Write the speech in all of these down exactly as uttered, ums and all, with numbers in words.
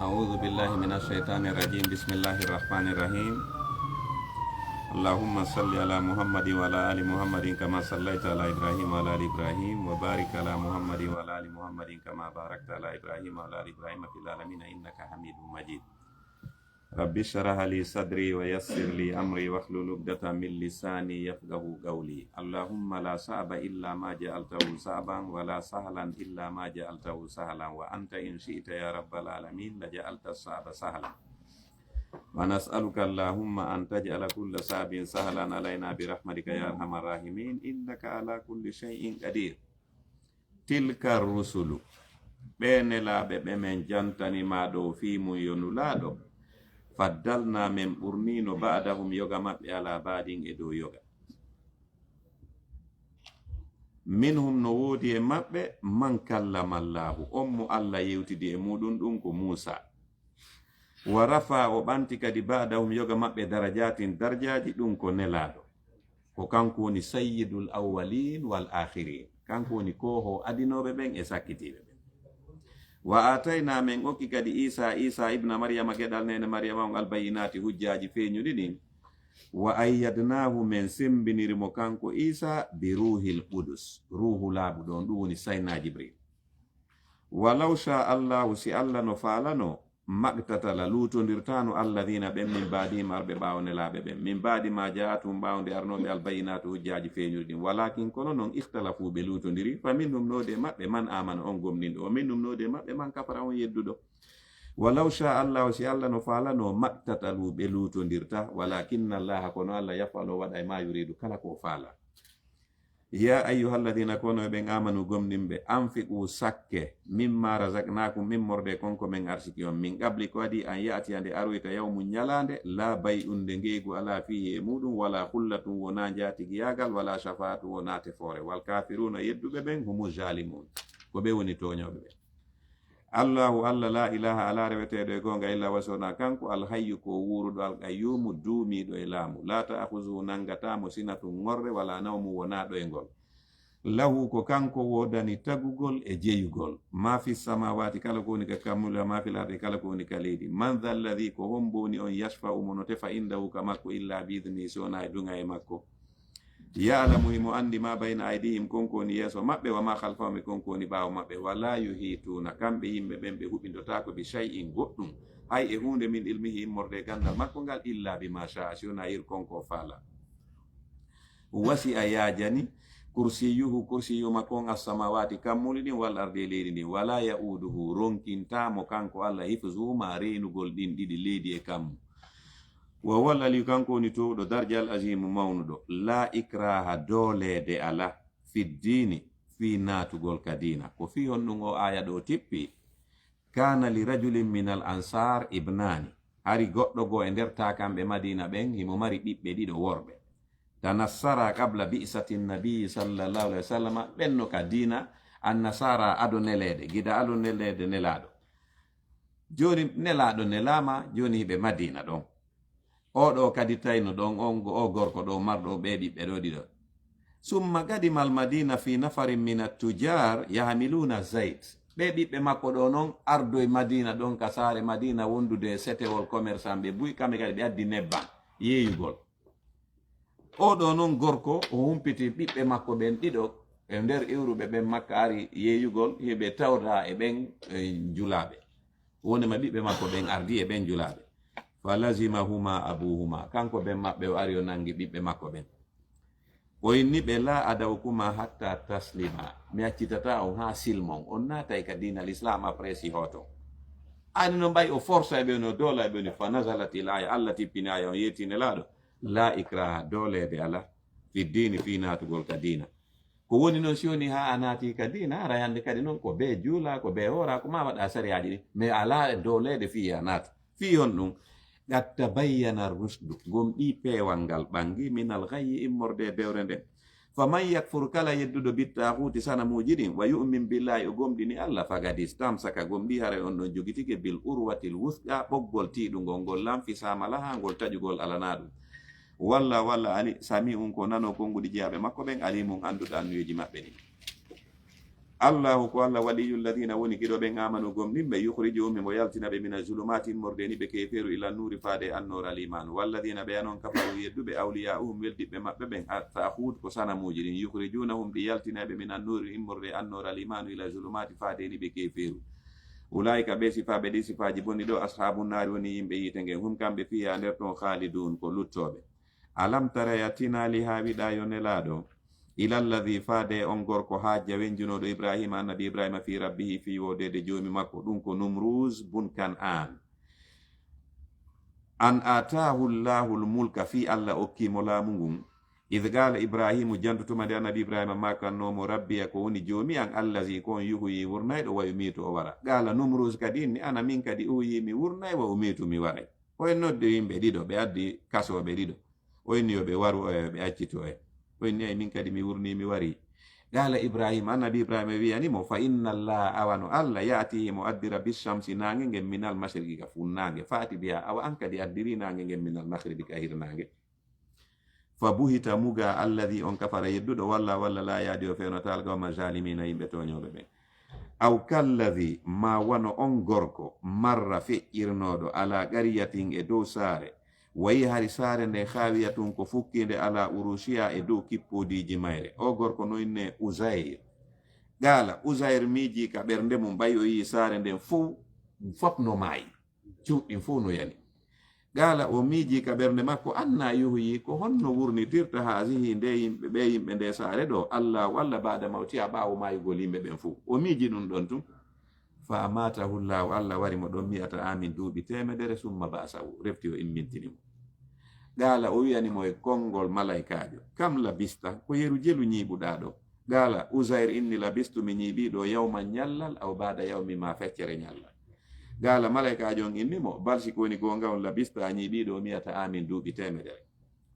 أعوذ بالله من الشيطان الرجيم. بسم الله الرحمن الرحيم. اللهم صل على محمد وعلى آل محمد كما صليت على إبراهيم وعلى آل إبراهيم، وبارك على محمد وعلى آل محمد كما باركت على إبراهيم وعلى آل إبراهيم في العالمين إنك حميد مجيد. رب اشرح لي صدري ويسر لي أمري واحلل عقدة من لساني يفقهوا قولي. اللهم لا صعب إلا ما جعلته صعبا ولا سهلا إلا ما جعلته سهلا، وأنت إن شئت يا رب العالمين لجعلت الصعب سهلا. ونسألك اللهم أن تجعل كل صعب سهلا علينا برحمتك يا أرحم الراحمين، إنك على كل شيء قدير. Tilka rusulu, ɓee nelaaɓe ɓe men jantani maa ɗoo fii mum yo Nulaaɗo, faddalnaa men ɓurniino ba'dahum yoga maɓɓe alaa ba'din e dow yoga. Minhum no woodi e maɓɓe man kallama Allaahu, on mo Alla yewtidi e muuɗum ɗum ko Muusaa. Wa rafa o ɓanti kadi ba'dahum yoga maɓɓe darajaatin darjaaji ɗum ko Nelaaɗo. Ko kanko woni sayyidul awwalin wal akhirin. Kanko woni koohoo adinooɓe ɓen e sakkitiiɓe ɓen. Wa aataynaa men okki kadi Iisaa, Iisaa ibna Maryama geɗal neene Maryama on albayyinaati hujjaaji feeñuɗi ɗin. Wa ayyadnaahu men semmbiniri mo kanko Iisaa bi ruuhil qudus. Ruuhu laaɓuɗo on ɗum woni Sayyidinaa Jibril. Walaw shaa Allaahu si Alla no faalano, maqtatala luutondirtaano alladhiina ɓen min ba'dihim arɓe ɓaawo nelaaɓe ɓen. Min ba'di maa jaa'athum ɓaawo nde arnoo ɓe albayyinaatu hujjaaji feeñuɗi ɗin. Walaakin kono non ikhtalafuu ɓe luutondiri. Fa minhum no woodi e maɓɓe man aamana on gomɗinɗo. Wa minhum no woodi e maɓɓe man kafara on yedduɗo. Walaw shaa Allaahu si Alla no faalano maqtataluu ɓe luutondirta. Walaakinna Allaaha kono Alla yaf'alu o waɗay maa yuriidu kala ko o faala. Yaa ayyuhalladhiina, ko onon ɓen aamanu gomɗinɓe, anfiquu sakke, mimmaa razaqnaakum immorde kon ko men arsiki on, min qabli ko adii an ya'tiya nde aroyta yawmun ñalaande, laa bay'un nde ngeegu alaa fiihi e muuɗum, walaa khullatun wonaa njaatigiyaagal, walaa shafaa'atun wonaa tefoore, wal kaafiruuna yedduɓe ɓen, humu zaalimuun, ko ɓe woni tooñooɓe ɓen. Allaahu Alla laa ilaaha alaa reweteeɗo e goonga illaa huwa si wonaa kanko, alhayyu ko o wuuruɗo, alqayyuumu duumiiɗo e laamu, laa ta'khuzuhu nanngataa mo sinatun ŋorre walaa nawmun wonaa ɗoyngol. Lahu ko kanko woodani tagugol e jeyugol, maa fis samaawaati kala ko woni ka kammuuli, wa maa fil ardi kala ko woni ka leydi. Man dhal ladhii ko hombo woni on yashfa'u mo no tefa indahu ka makko illaa bi idhnihi si wonaa e duŋayee makko. Ya'lamu himo anndi maa bayna aydihim kon ko woni yeeso maɓɓe wa maa khalfahum e kon ko woni ɓaawo maɓɓe. Walaa yuhiituuna kamɓe yimɓe ɓen ɓe huɓindotaako bi shay'in goɗɗum hay e huunde min ilmihi immorde e ganndal makko ngal illaa bi maa shaa'a si wonaa ir kon ko o faala. Wasi'a yaajani kursiyuhu kursiyu makko on assamaawaati kammuuli ɗin wal ardi e leydi ndin. Walaa ya'uuduhu ronkintaa mo kanko Alla hifzuhumaa reenugol ɗin ɗiɗi leydi e kammu. Wa huwal aliyu kanko woni toowɗo darjal azimu mawnuɗo. Laa ikraha dooleede alaa fiddiini fii naatugol ka diina. Ko fii honɗum o aaya ɗoo tippi? Kaana li rajulin minal ansaar ibnaani. Hari goɗɗo goo e nder taakamɓe Madiina ɓen himo mari ɓiɓɓe ɗiɗo worɓe. Tanassara qabla bi'sati nabii sallallahu alaihi wasallam ɓenno ka diina annasaara ado neleede gida ado neleede nelaaɗo. Jooni nelaaɗo nelaama jooni hiɓe Madiina ɗon. Oɗo kadi tayno ɗon on o gorko ɗo marɗo ɓee ɓiɓɓe ɗo ɗiɗo. Summa qadimal Madina fi nafarin min attujar yahmiluna zayt. Ɓee ɓiɓɓe makko ɗo non ardoy Madina ɗon ka saare Madina wondude e setewol commerçant ɓe buy kamɓe kadi ɓe addi nebban yeeyugol. Oɗo non gorko o humpiti ɓiɓɓe makko ɓen ɗiɗo e nder iwruɓe ɓen Makka ari yeeyugol hiɓe tawda e ɓen e njulaaɓe. Wonde ma ɓiɓɓe makko ɓen ardi e ɓen njulaaɓe. Fa lazimahuma abuhuma. Kanko ben maɓɓe o ari o nangi ɓiɓɓe makko ɓen. O inni ɓe la adawkuma hatta taslima. Mi accitata on haa silmon. On naatay ka diina l'islam après si hoto. Ani no mbay o forsa e ɓe no dola e ɓe ni fa nazalat il aya. Allah tippini aya on yettine laaɗo. La ikraha doleede ala fi diini fi naatugol ka diina. Ko woni noon si woni haa a naati ka diina, aray hannde kadi noon ko bee juula, ko bee hoora, ko maa waɗa sariyaaji ɗi. Mais alaa e dooleede fii a naata. Fii on ɗum, qad tabayyana rushdu, gomɗii peewal ngal ɓanngi, minal ghayyi immorde e bewre nden. Faman yakfur kala yedduɗo bittaahuuti sanamuuji ɗin, wa yu'min billaahi o gomɗini Allah, faqad istamsaka gomɗii haray on ɗon jogitike bil urwatil wusqa ɓoggol tiiɗungol ngol lan fisaama lahaa ngol taƴugol alanaa ɗum. Walla walla ali sami'un ko nanoo konnguɗi jeyaaɓe makko ɓen, alimun annduɗo anniyeeji maɓɓe ɗin. Allahu ko Allah waliyyu alladhina woni giɗo ɓen amanu gomɗinɓe, yukhrijuhum himo yaltina ɓe mina zulumaati immorde ni ɓe keeferu ila nuuri faade annoora liimaanu. Walladhina ɓe anon kafaru yedduɓe awliya'uhum weldiɓɓe maɓɓe ɓen, a- taaxuut ko sanamuuji ɗin, yukhrijunahum ɗi yaltina ɓe mina nuuri immorde annoora liimaanu ila zulumaati faade ni ɓe keeferu. Ulaa'ika ɓe sifaaɓe ɗi sifaaji boni ɗo ashaabun naari woni yimɓe yiite ngen, hum kamɓe fiiha nder ton khalidun ko luttooɓe. Alam tara a tinaali haa wiɗa yo nelaaɗo, ila alladhi faade on gorko hajja wenjunooɗo Ibrahima annabi Ibrahima fi rabbihi fi woodede joomi makko ɗum ko Numruz bun Kan'an. An ataahu llahul mulka fi Allah okki mo laamu ngun. Idh qala Ibrahimu jantu tuma nde annabi Ibrahima makanno mo rabbiya ko woni joomi an allazi ko on yuhuyi wurnayɗo wa yumitu o wara. Qala Numruz kadi inni ana min kadi uhuyi mi wurnay wa umitu mi waray. O en noddi yimɓe ɗiɗo ɓe addi kasooɓe ɗiɗo. O inni yo ɓe waru oya yo ɓe accitu oya. O inni ay min kadi mi wurni mi wari. Qala Ibrahim annabi Ibrahima wiyani mo fa inna allaha awano Allah yatihi mo addira bishamsi nange ngen minal mashriqi ka funnaange fati biha awa an kadi addiri nange ngen minal maghribi ka hirnaange. Fa buhita muga alladhi on kafara yedduɗo walla walla la yahdi o fewnata alqawma zalimina yimɓe toñoɓe ɓen. Aw kalladhi ma wano on gorko marra feƴƴirnoɗo ala qariyatin e dow saare wayi hari saare nde khawiyatun ko fukkinde ala urushiya e dow kippodiiji mayre. O gorko no inne Uzair. Qala Uzair miiji ka ɓernde mum ɓay o yii saare nden fow fop no maayi. Cuuɗi ɗin fow no yani. Qala o miiji ka ɓernde makko anna yuhyi ko honno wurnitirta hazihi nde yimɓe ɓe yimɓe nde saare ɗo Allahu Allah ba'da mawtiha ɓaawo maayugol yimɓe ɓen fow. O miiji ɗum ɗon tun. Fa amatahu Allahu Allah wari mo ɗon mi'ata amin duuɓi teemedere summa ba'asahu refti o immintini mo. Qala o wi'ani mo e konngol malaykaajo kam labista ko yeru jelu ñiiɓuɗaa ɗo. Qala Uzair inni labistu mi ñiiɓii ɗo yawman ñallal aw ba'da yawmi ma feccere ñallal. Qala malaykaajo on inni mo bal si ko woni goonga on labista a ñiiɓii ɗo mi'ata amin duuɓi teemedere.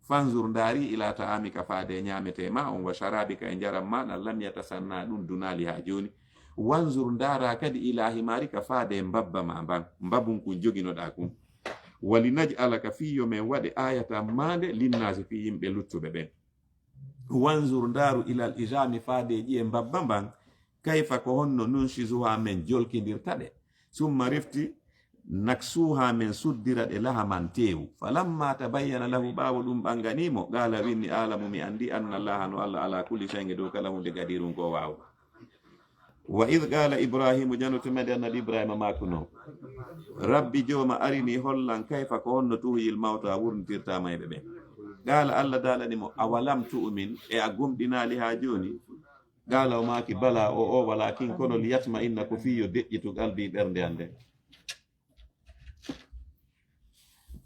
Fanzur ndaari ila ta'amika faade e ñaamete ma on wa sharabika e njaram ma ɗan lam yatasanna ɗum dunaali haa jooni. Wanzur ndaara kadi ila himarika faade e mbabba ma mban mbabun kun joginoɗaa kun. Wa linaj'alaka fii yo men waɗe ayatan maande linnaasi fii yimɓe luttuɓe ɓen. Wanzur ndaaru ilal izami faade e ƴi'e mbabba mban kayfa ko honno nunshizuha men jolkindirta ɗe summa refti naksuha men suddira ɗe lahaman teewu. Falamma tabayyana lahu ɓaawo ɗum ɓannganii mo qala winni alamu mi anndi anna allaha no allah ala kulli shay'in e dow kala huunde qadirun ko waawɗo. Wa id qala ibrahimu jano tumede annabi ibrahima makuno rabbi jooma arini hollan kayfa ko honno tuhyil mawta wurnitirta mayɓe ɓen. Qala allah daalani mo awalam tu'min e a gomɗinaali haa jooni? Qala o maaki bala o o walakin kono liyatma inna ko fii yo deƴƴitu qalbi ɓernde an nden.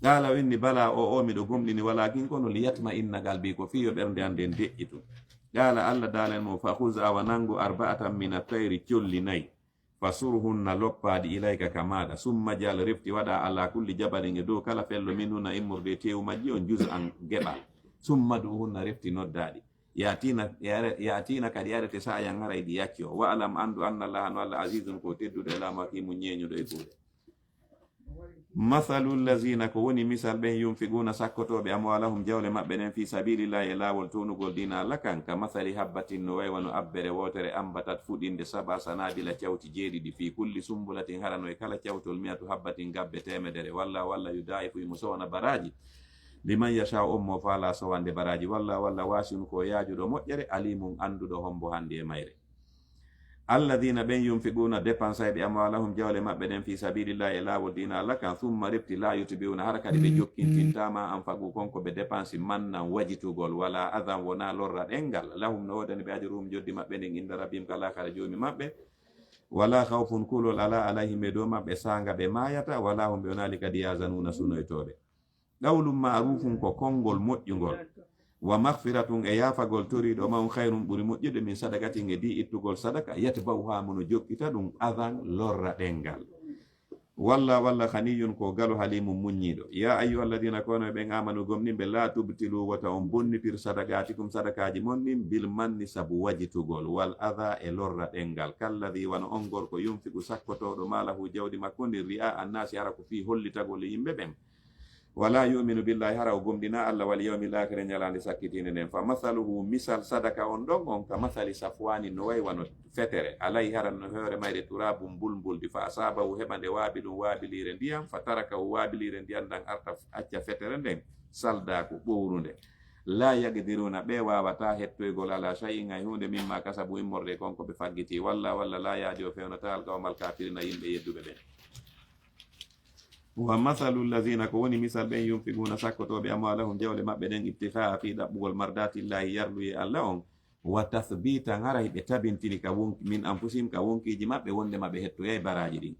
Qala o inni bala o o miɗo gomɗini walakin kono liyatma inna qalbi ko fii yo ɓernde an nden deƴƴitu. Qala allah daalani mo fa khuz awa nanngu arba'atan min attayri colli nayi. Fasurhunna loppaaɗi ilayka ka maaɗa summa jal refti waɗa ala kulli jabalin e dow kala fello minhunna immorde e teewu majji on juz an geɓal. Summa du'uhunna refti noddaaɗi. Ya'tina kadi arete sa'yan haray ɗi yacco. Wa'lam anndu anna allaha no allah azizun ko tedduɗo e laamu hakimun ñeeñuɗo e kuuɗe. Mathalu allazina ko woni misal ɓen yunfiquna sakkotooɓe amwalahum jawle maɓɓe ɗen fi sabilillahi e laawol townugol diina Allah kan ka mathali habbatin no way wano abbere wootere ambatat fuɗinde saba sanabila cawti jeeɗiɗi fi kulli sumbulatin harano e kala cawtol mi'atu habbatin gabbe teemedere walla walla yudaifu himo sowana baraji liman yasha on mo faala sowande baraji walla walla wasiun ko yaajuɗo moƴƴere alimun annduɗo hombo handi e mayre. Alladina ɓen yunfiquna dépensayɓe amwalahum jawle maɓɓe ɗen fi sabilillahi e laawol diina Allah kan summa refti la yutbiuna hara kadi ɓe jokkintinta ma anfaqu kon ko ɓe dépensi mannan wajitugol wala adan wona lorra ɗengal lahum no woodani ɓe ajruhum joddi maɓɓe ndin inda rabbihim ka laakara joomi maɓɓe. Wala khawfun kulol ala alayhim e dow maɓɓe saanga ɓe maayata wala hum ɓe wonali kadi yazanuna sunoytooɓe. Qawlun ma'rufun ko konngol moƴƴungol. Wa maghfiratun e yaafagol toriiɗo ma on khayrun ɓuri moƴƴude min sadaqatin e dii ittugol sadaka yatba'uha mo no jokkita ɗum adan lorra ɗengal. Walla walla ghaniyun ko galo halimun muññiiɗo. Ya ayyuhalladina kono e ɓen amanu gomɗinɓe la tubtilu wota on bonnitir sadaqatikum sadakaaji mon ɗin bil manni sabu wajitugol wal ada e lorra ɗengal kalladi wano on gorko yunfiqu sakkotooɗo malahu jawdi makko ndin ri'a annasi hara ko fii hollitagol e yimɓe ɓen. Wala yu'minu billahi, hara o gomɗina Allah, wal yawmil akhiri, ñalaande sakkitiinde nden. Fa masaluhu, misal sadaka on ɗon on, ka masali safwani, no way wano fetere, alay, hara no hoore mayre turabun, mbulmbuldi, fa asabahu, heɓa nde wabilun, wabiliire ndiyam, fa tarakahu, wabiliire ndiyam ndan arta, acca fetere nden, salda, ko ɓowrunde. La yaqdiruna, ɓe wawata hettoygol, ala shay'in, hay huunde, mimma kasabu, immorde kon ko ɓe faggiti, walla, walla, la yahdi, o fewnata, al qawmal kafirina, yimɓe yedduɓe ɓen. Wa masalu allazina, ko woni misal ɓen, yunfiquna, sakkotooɓe, amwalahum, jawle maɓɓe ɗen, ibtigha'a, fii ɗaɓɓugol, mardatillahi, yarluye Allah on, wa tathbitan, hara hiɓe tabintini, ka won-, min anfusihim, ka wonkiiji maɓɓe, wonde maɓɓe hettoyay baraaji ɗin.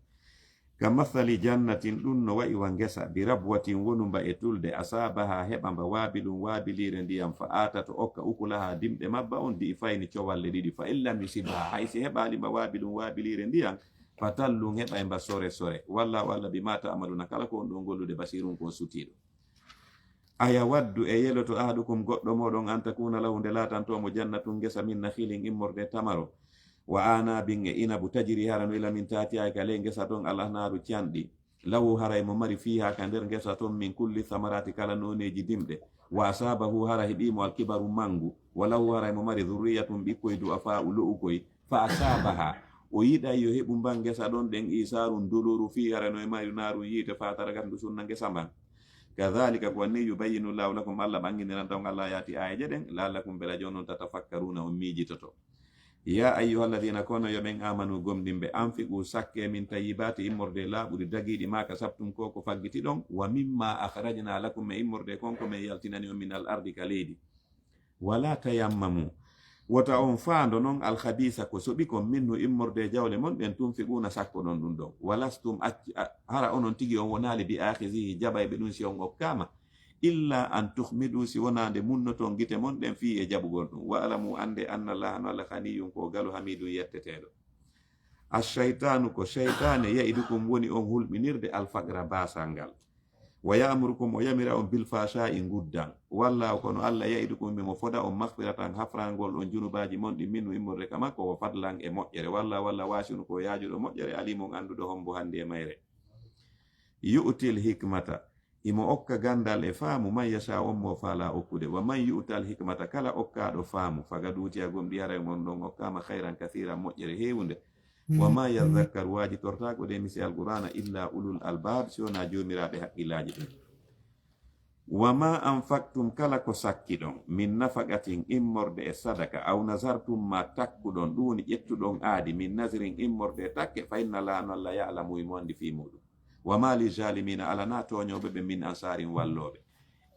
Ka masali jannatin, ɗum no wa'i wa ngesa, bi rabwatin, wonumba e tulde, asabaha, heɓa mba, wabilun, wabiliire ndiyam, fa atat, okka, ukulaha, dimɗe mabba on, di'fayni, cowalle ɗiɗi, fa in lam yusibha, hay si heɓaali mba wabilun, wabiliire ndiyam, fa tallun, heɓay mba sore sore. Wallahu, Allah, bima ta'maluna, kala ko on ɗon gollude, basirun, ko sutiiɗo. Ayawaddu, e yeloto, ahadukum, goɗɗo mooɗon, an takuna lahu, nde laatanto mo, jannatun, ngesa, min nakhilin, immorde tamaro, wa anabin, e inabu, tajri, hara no ila, min tahtiha, ka ley ngesa ton, al anharu, canɗi. Lahu, haray mo mari, fiha, ka nder ngesa ton, min kulli thamarati, kala nooneeji dimɗe. Wa asabahu, hara heɓi mo, alkibaru, mangu. Wa lahu, haray mo mari, dhurriyatun, ɓikkoy, du'afa'u, lo'ukoy. Fa asabaha, o yiɗay yo heɓu mban ngesa ɗon ɗen, isarun, duluru, fi, hara no e mari, narun, yiite, fa tarakat, ndu sunna ngesa mban. Kadhalika, ko wanni, yubayyinu Allahu lakum, Allah ɓanginiranta on, al ayati, aayeeje ɗen, la'allakum, bela jonon, tatafakkaruna, on miijitoto. Ya ayyuhalladhina, kono yo ɓen amanu, gomɗinɓe, anfiqu, sakke, min tayyibati, immorde laaɓuɗi dagiiɗi, ma kasabtum, ko ko faggitiɗon, wa mimma akhrajna lakum, e immorde kon ko men yaltinani on, min al ardi, ka leydi. Wala tayammamu, wota on faando non, al khabisa, ko soɓi kon, minhu, immorde jawle mon ɗen, tunfiquna, sakkoɗon ɗum ɗon. Walastum, acc-, a-, hara onon tigi on wonaali, bi akhizihi, jaɓayɓe ɗum si on okkaama. Illa an tukhmidu, si wonaa nde munnoton gite mon ɗen fii e jaɓugol ɗum. Wa'lamu, annde, anna Allaha, no Allah, ghaniyun, ko galu, hamidun, yetteteeɗo. Ash-shaytanu, ko shaytaane, ya'idukum, woni on hulɓinirde, al-faqra, baasal ngal. Wa ya'murukum, o yamira on, bil fahsha'i, nguddan. Wallahu, kono Allah, ya'idukum, himo foda on, maghfiratan, hafrangol on junubaaji mon ɗin, minhu, immorde ka makko, wa fadlan, e moƴƴere. Wallahu, Allah, wasi'un, ko yaajuɗo moƴƴere, alimun, annduɗo hombo hande e mayre. Yu'til hikmata, himo okka gandal e faamu, man yasha, on mo faala okkude. Wa man yu'tal hikmata, kala okkaaɗo faamu, faqad utiya, gomɗii haray on ɗon okkaama, khayran kathiran, moƴƴere heewunde. Wa ma yadhakkaru, waajitortaako de, mi si Alqur'aana, illa ulul albab, si wonaa joomiraaɓe haqqillaaji ɓen. Wa ma anfaqtum, kala ko sakkiɗon, min nafaqatin, immorde e sadaka, aw nazartum, ma takkuɗon, ɗum woni ƴettuɗon aadi, min nazrin, immorde e takke, fa inna Allaha, no Allah, ya'lamu, himo anndi fii muuɗum. Wa ma li zalimina, alanaa tooñooɓe ɓe, min ansarin, wallooɓe.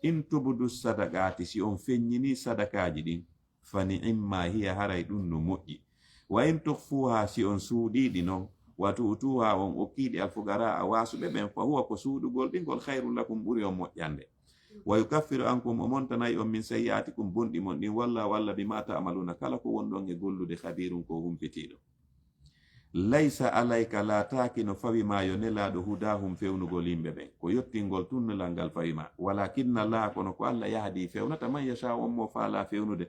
In tubdu sadaqaati, si on feññinii sadakaaji ɗin, fa ni'imma hiya, haray ɗum no moƴƴi. Wa in tukhfuha, si on suuɗii ɗi non, wa tu'tuha, on okkii ɗi, al fuqaraa, waasuɓe ɓen, fa huwa, ko suuɗugol ɗi ngol, khayrun lakum, ɓuri on moƴƴande. Wa yukaffiru ankum, o montanay on, min sayyi'atikum, bonɗi mon ɗin, wallahu, Allah, bima ta'maluna, kala ko wonɗon e gollude, khabirun, ko humpitiiɗo. Laysa alayka, laataaki no fawi ma, yo Nelaaɗo, hudahum, fewnugol yimɓe ɓen. Ko yottingol tun nelal ngal fawi ma. Walakinna Allaha, kono ko Allah, yahdi, fewnata, man yasha, on mo faala fewnude.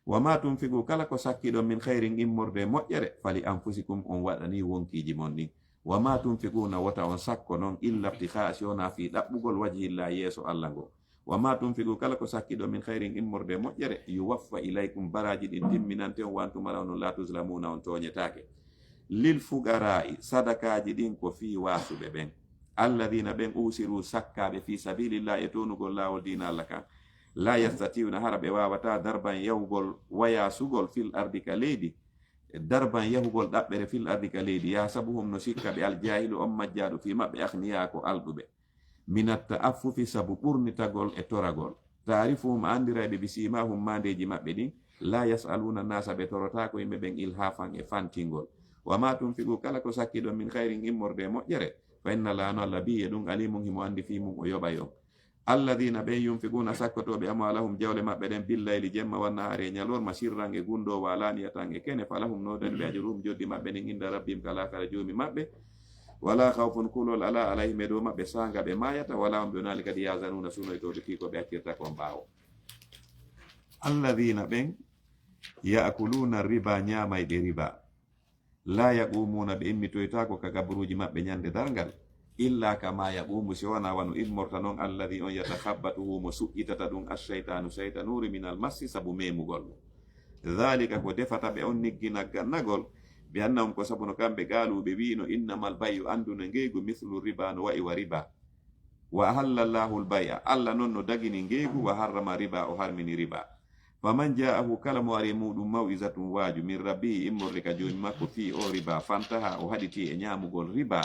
Wa ma tunfiqu, kala ko sakkiɗon, min khayrin, immorde moƴƴere, fali anfusikum, on waɗanii wonkiiji mon ɗin. Wa ma tunfiquna, wota on sakko non, illa ibtigha'a, si wonaa fii ɗaɓɓugol, wajhillahi, yeeso Allah ngon. Wa ma tunfiqu, kala ko sakkiɗon, min khayrin, immorde moƴƴere, yuwaffa ilaykum, baraaji ɗin timminante on, wa antum, hara onon, la tuzlamuna, on tooñetaake. Lil fuqara'i, sadakaaji ɗin ko fii waasuɓe ɓen. Alladhina, ɓen, usiru, sakkaaɓe, fi sabilillah, e townugol laawol diina Allah kan. La yastati'una, hara ɓe waawataa, darban, yahugol, wa yaasugol, fil ardi, ka leydi. Darban, yahugol ɗaɓɓere, fil ardi, ka leydi. Yahsabuhum, no sikka ɓe, al jahilu, on majjaaɗo fii maɓɓe, aghniya, ko alɗuɓe. Minat ta'affufi, sabu ɓurnitagol e toragol. Ta'rifuhum, a anndiray ɓe, bi simahum, maandeeji maɓɓe ɗin. La yas'aluna nasa, ɓe torotaako yimɓe ɓen, ilhafan, e fantingol. Wa ma tunfiqu, kala ko sakkiɗon, min khayrin, immorde e moƴƴere, fa inna Allaha, no Allah, bihi, e ɗum, alimun, himo anndi fii mum, o yoɓay on. Alladhina, ɓen, yunfiquna, sakkotooɓe, amwalahum, jawle maɓɓe ɗen, bil layli, jemma, wan nahari, e ñalorma, sirran, e gunndoo, wa alaniyatan, e kene, falahum, no woodani ɓe, ajruhum, joddi maɓɓe ɗin, inda rabbihim, ka laakara joomi maɓɓe. Wala khawfun, kulol alaa, alayhim, e dow maɓɓe, saanga ɓe maayata, wala hum, ɓe wonaali kadi, yahzanuna, sunoytooɓe fii ko ɓe accirta kon ɓaawo. Alladhina, ɓen, ya'kuluna riba, ñaamayɓe riba. La yaqumuna, ɓe immitoytaako, ka gaburuuji maɓɓe ñande darngal, Illa kama yaqumu, si wona wano immorta non, alladhi, on, yatakhabbatuhu, mo suɓɓitata ɗum, ash-shaytanu, shaytanuuru, minal massi, sabu memugol. Dhalika, ko defata ɓe on niggina gannagol, bi annahum, ko sabu no kamɓe, qaalu, ɓe wi'ino, innamal bay'u, anndune ngeegu, mithlu riba, no wa'i wa riba. Wa ahalla Allahu al-bay'a, Allah non no dagini ngeegu, wa harrama riba, o harmini riba. Faman ja'ahu, kala mo ari e muɗum, maw'izatun, waaju, min rabbihi, immorde ka Joomi makko, fii o riba, fantaha, o haɗiti e ñaamugol riba,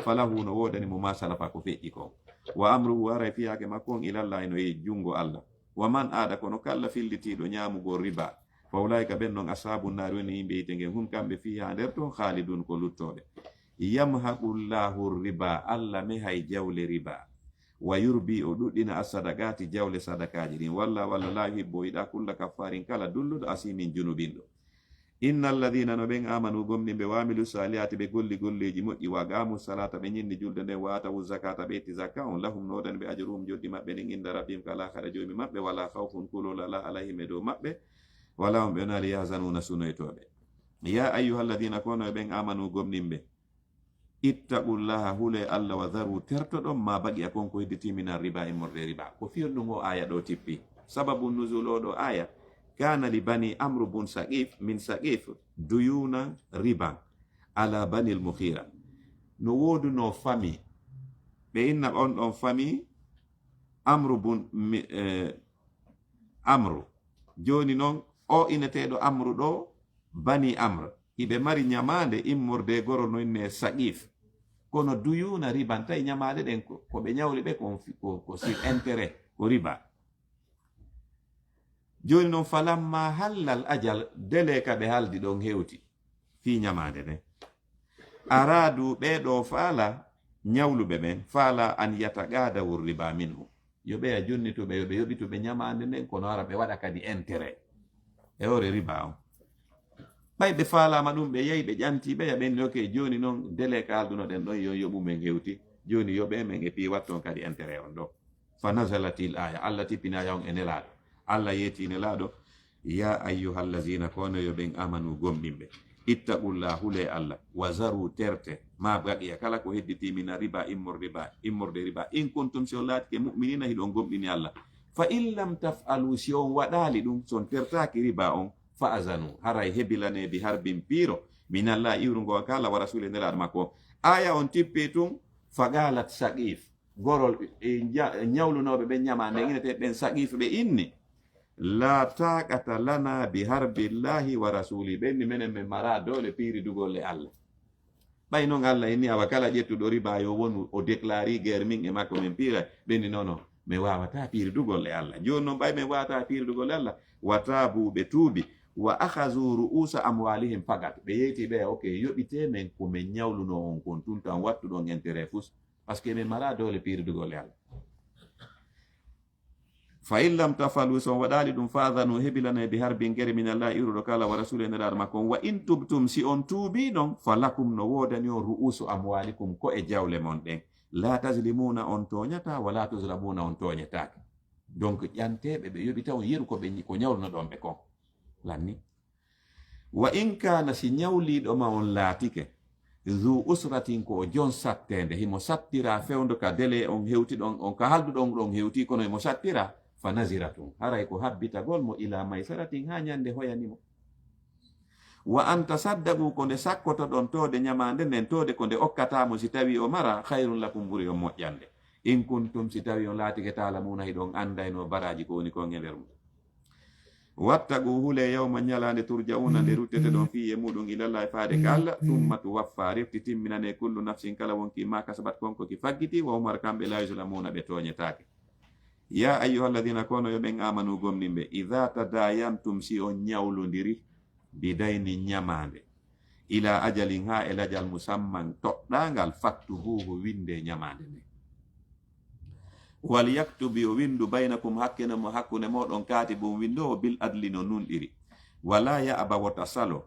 falahu, no woodani mo, ma salafa, ko feƴƴi kon. Wa amruhu, haray fiyaake makko on, ilallahi, no e junngo Allah. Wa man aada, kono kala fillitiiɗo ñaamugol riba, fa ulaa'ika, ɓen non, ashaabu naari, woni yimɓe yiite ngen, hum, kamɓe, fiihaa, nder ton, khaalidun, ko luttooɓe. Yamhaqu Llahu riba, Allah mehay jawle riba. Wa yurbi, o ɗuɗɗina, as-sadaqaati, jawle sadakaaji ɗin. Walla, walla, laa yuhibbu, o yiɗaa, kulla kaffaarin, kala dulluɗo, asiimin, junubinɗo. Inna alladhina, no ɓen, aamanu, gomɗimɓe, wa amilu saalihaati, ɓe golli golleeji moƴƴi, wa aqaamu salaata, ɓe ñinni julde nden, wa aatawu zakaata, ɓe itti zakka on, lahum, no woodani ɓe, ajruhum, joddi maɓɓe ndin, inda rabbihim, ka laakara Joomi maɓɓe, wala khawfun, kulol alaa, alayhim, e dow maɓɓe, wala hum, ɓe wona, yahzanuna, sunoytooɓe. Ya ayyuhalladhina, ko no ɓen, aamanu, gomɗimɓe, ittaqullaha, hulee Allah, wa dharu, tertoɗon, ma baqiya, kon ko hedditii, mina riba, immorde riba. Ko fiyol ɗum o aaya ɗo tippi. Sababu nuzul o ɗo aaya, kana li bani Amru bun Saqif, min Saqif, duyuna riban ala bani al-Mughira. No woodunoo famille, ɓe inna on ɗon famille Amru bun Mi-, eh, Amru. Jooni non, o ineteeɗo Amru ɗo, Bani Amr, hiɓe mari ñamaande immorde e goro no innee Saqif. Kono duyuna riban, tawi ñamaande ɗen ko, ko ɓe ñawli ɓe kon fi-, ko, ko sur intérêt, ko riba. Jooni non, falamma hallal ajal, délai ka ɓe haldi ɗon hewti fii ñamaande nden. Araadu, ɓee ɗoo faala, ñawluɓe ɓen, faala an yataqadawu riba minhu. Yo ɓe a jonnituɓe, yo ɓe yoɓituɓe ñamaande nden, kono hara ɓe waɗa kadi intérêt e hoore riba on. Ɓay ɓe faalaama ɗum, ɓe yahi, ɓe ƴanti, ɓe ya ɓen, ok, jooni non, délai ka haldunoɗen ɗon, yo yoɓu men hewti. Jooni yoɓee men, e pii watton kadi intérêt on ɗo. Fa nazalatil aya, Allah tippini aya on e Nelaaɗo. Allah yeeti Nelaaɗo, ya ayyuhallazina, kono yo ɓen amanu gomɗinɓe. Ittaqullaha, hulee Allah, wa zaru, terte, ma baqiya, kala ko hedditii, mina riba, immor riba, immorde riba, in kuntum, si on laatike, mu'minina, hiɗon gomɗini Allah. Fa in lam taf'alu, si on waɗaali ɗum, si on tertaaki riba on, fa azanu, haray hebilanee bi harbin piiro, minallahi, iwrungo ka Allah, wa rasuli, Nelaaɗo makko. Aya on tippi tun, fa qalat Saqif, gorol, e, ja-, ñawlunooɓe ɓen ñamaande, inete ɓen Saqif, ɓe inni, la taqata lana bi harbillahi wa rasuli. Ɓe inni, menen men mara doole piiridugol e Allah. Ɓay non Allah inni, awa kala ƴettuɗo riba yo wonu o déclari guerre min e makko, men piira. Ɓe inni, non, non, men waawata piiridugol e Allah. Jooni non, ɓay men waawata piiridugol e Allah, wa taabu, ɓe tuubi, wa akhazu ru'usa amwalihim fakat. Ɓe yeeti ɓe, ok, yoɓitee men ko men ñawlunoo on kon tun tan, wattuɗon intérêt fus. Parce que ɓe mara doole piiridugol e Allah. Fa in lam tafalu, si on waɗaali ɗum, fa adhanu, hebilanee, bi harbin, gere, min Allah, iwruɗo ka Allah, wa rasuli, e Nelaaɗo makko on. Wa in tubtum, si on tuubii non, fa lakum, no woodani on, ru'usu amwalikum, ko e jawle mon ɗen. La tazlimuna, on tooñataa, wa la tuzlamuna, on tooñetaake. Donc, ƴanteeɓe ɓe yoɓita on yeru ko ɓe, ko ñawlunoɗon ɓe kon. Lanni. Wa in kaana, si ñawliiɗo ma on laatike, zu usratin, ko o jon satteende, himo sattira fewndo ka délai on hewti ɗon, on ka halduɗon ɗon hewti, kono himo sattira, fa naziratun, haray ko habbitagol mo, ila maysaratin, haa ñande hoyani mo. Wa an tasaddaqu, ko nde sakkotoɗon toode ñamaande nden, toode ko nde okkataa mo, si tawii o mara, khayrun lakum, ɓuri on moƴƴande. In kuntum, si tawii on laatike, ta'lamuna, hiɗon anndayno baraaji ko woni kon e nder mum. Wattaqu, hulee, yawman, ñalaande, turja'una, nde rutteteɗon, fiihi, e muɗum, ilallahi, faade ka Allah, thumma tuwaffa, refti timminanee, kullu nafsin, kala wonkii, ma kasabat, kon ko ki faggiti, wa hum, kamɓe, la yuzlamuna, ɓe tooñetaake. Ya ayyuhalladhina, kono yo ɓen amanu gomɗinɓe, idha tadayantum, si on ñawlondiri, bidaynin, ñamaande, ila ajalin, haa e lajal, musamman, toɗɗaangal, faktubuhu, winde ñamaande nden. Wal yaktub, yo windu, baynakum, hakkunde mo, hakkunde mooɗon, kaatibun, windoowo, bil adli, no nunɗiri. Wala ya'ba, wota salo,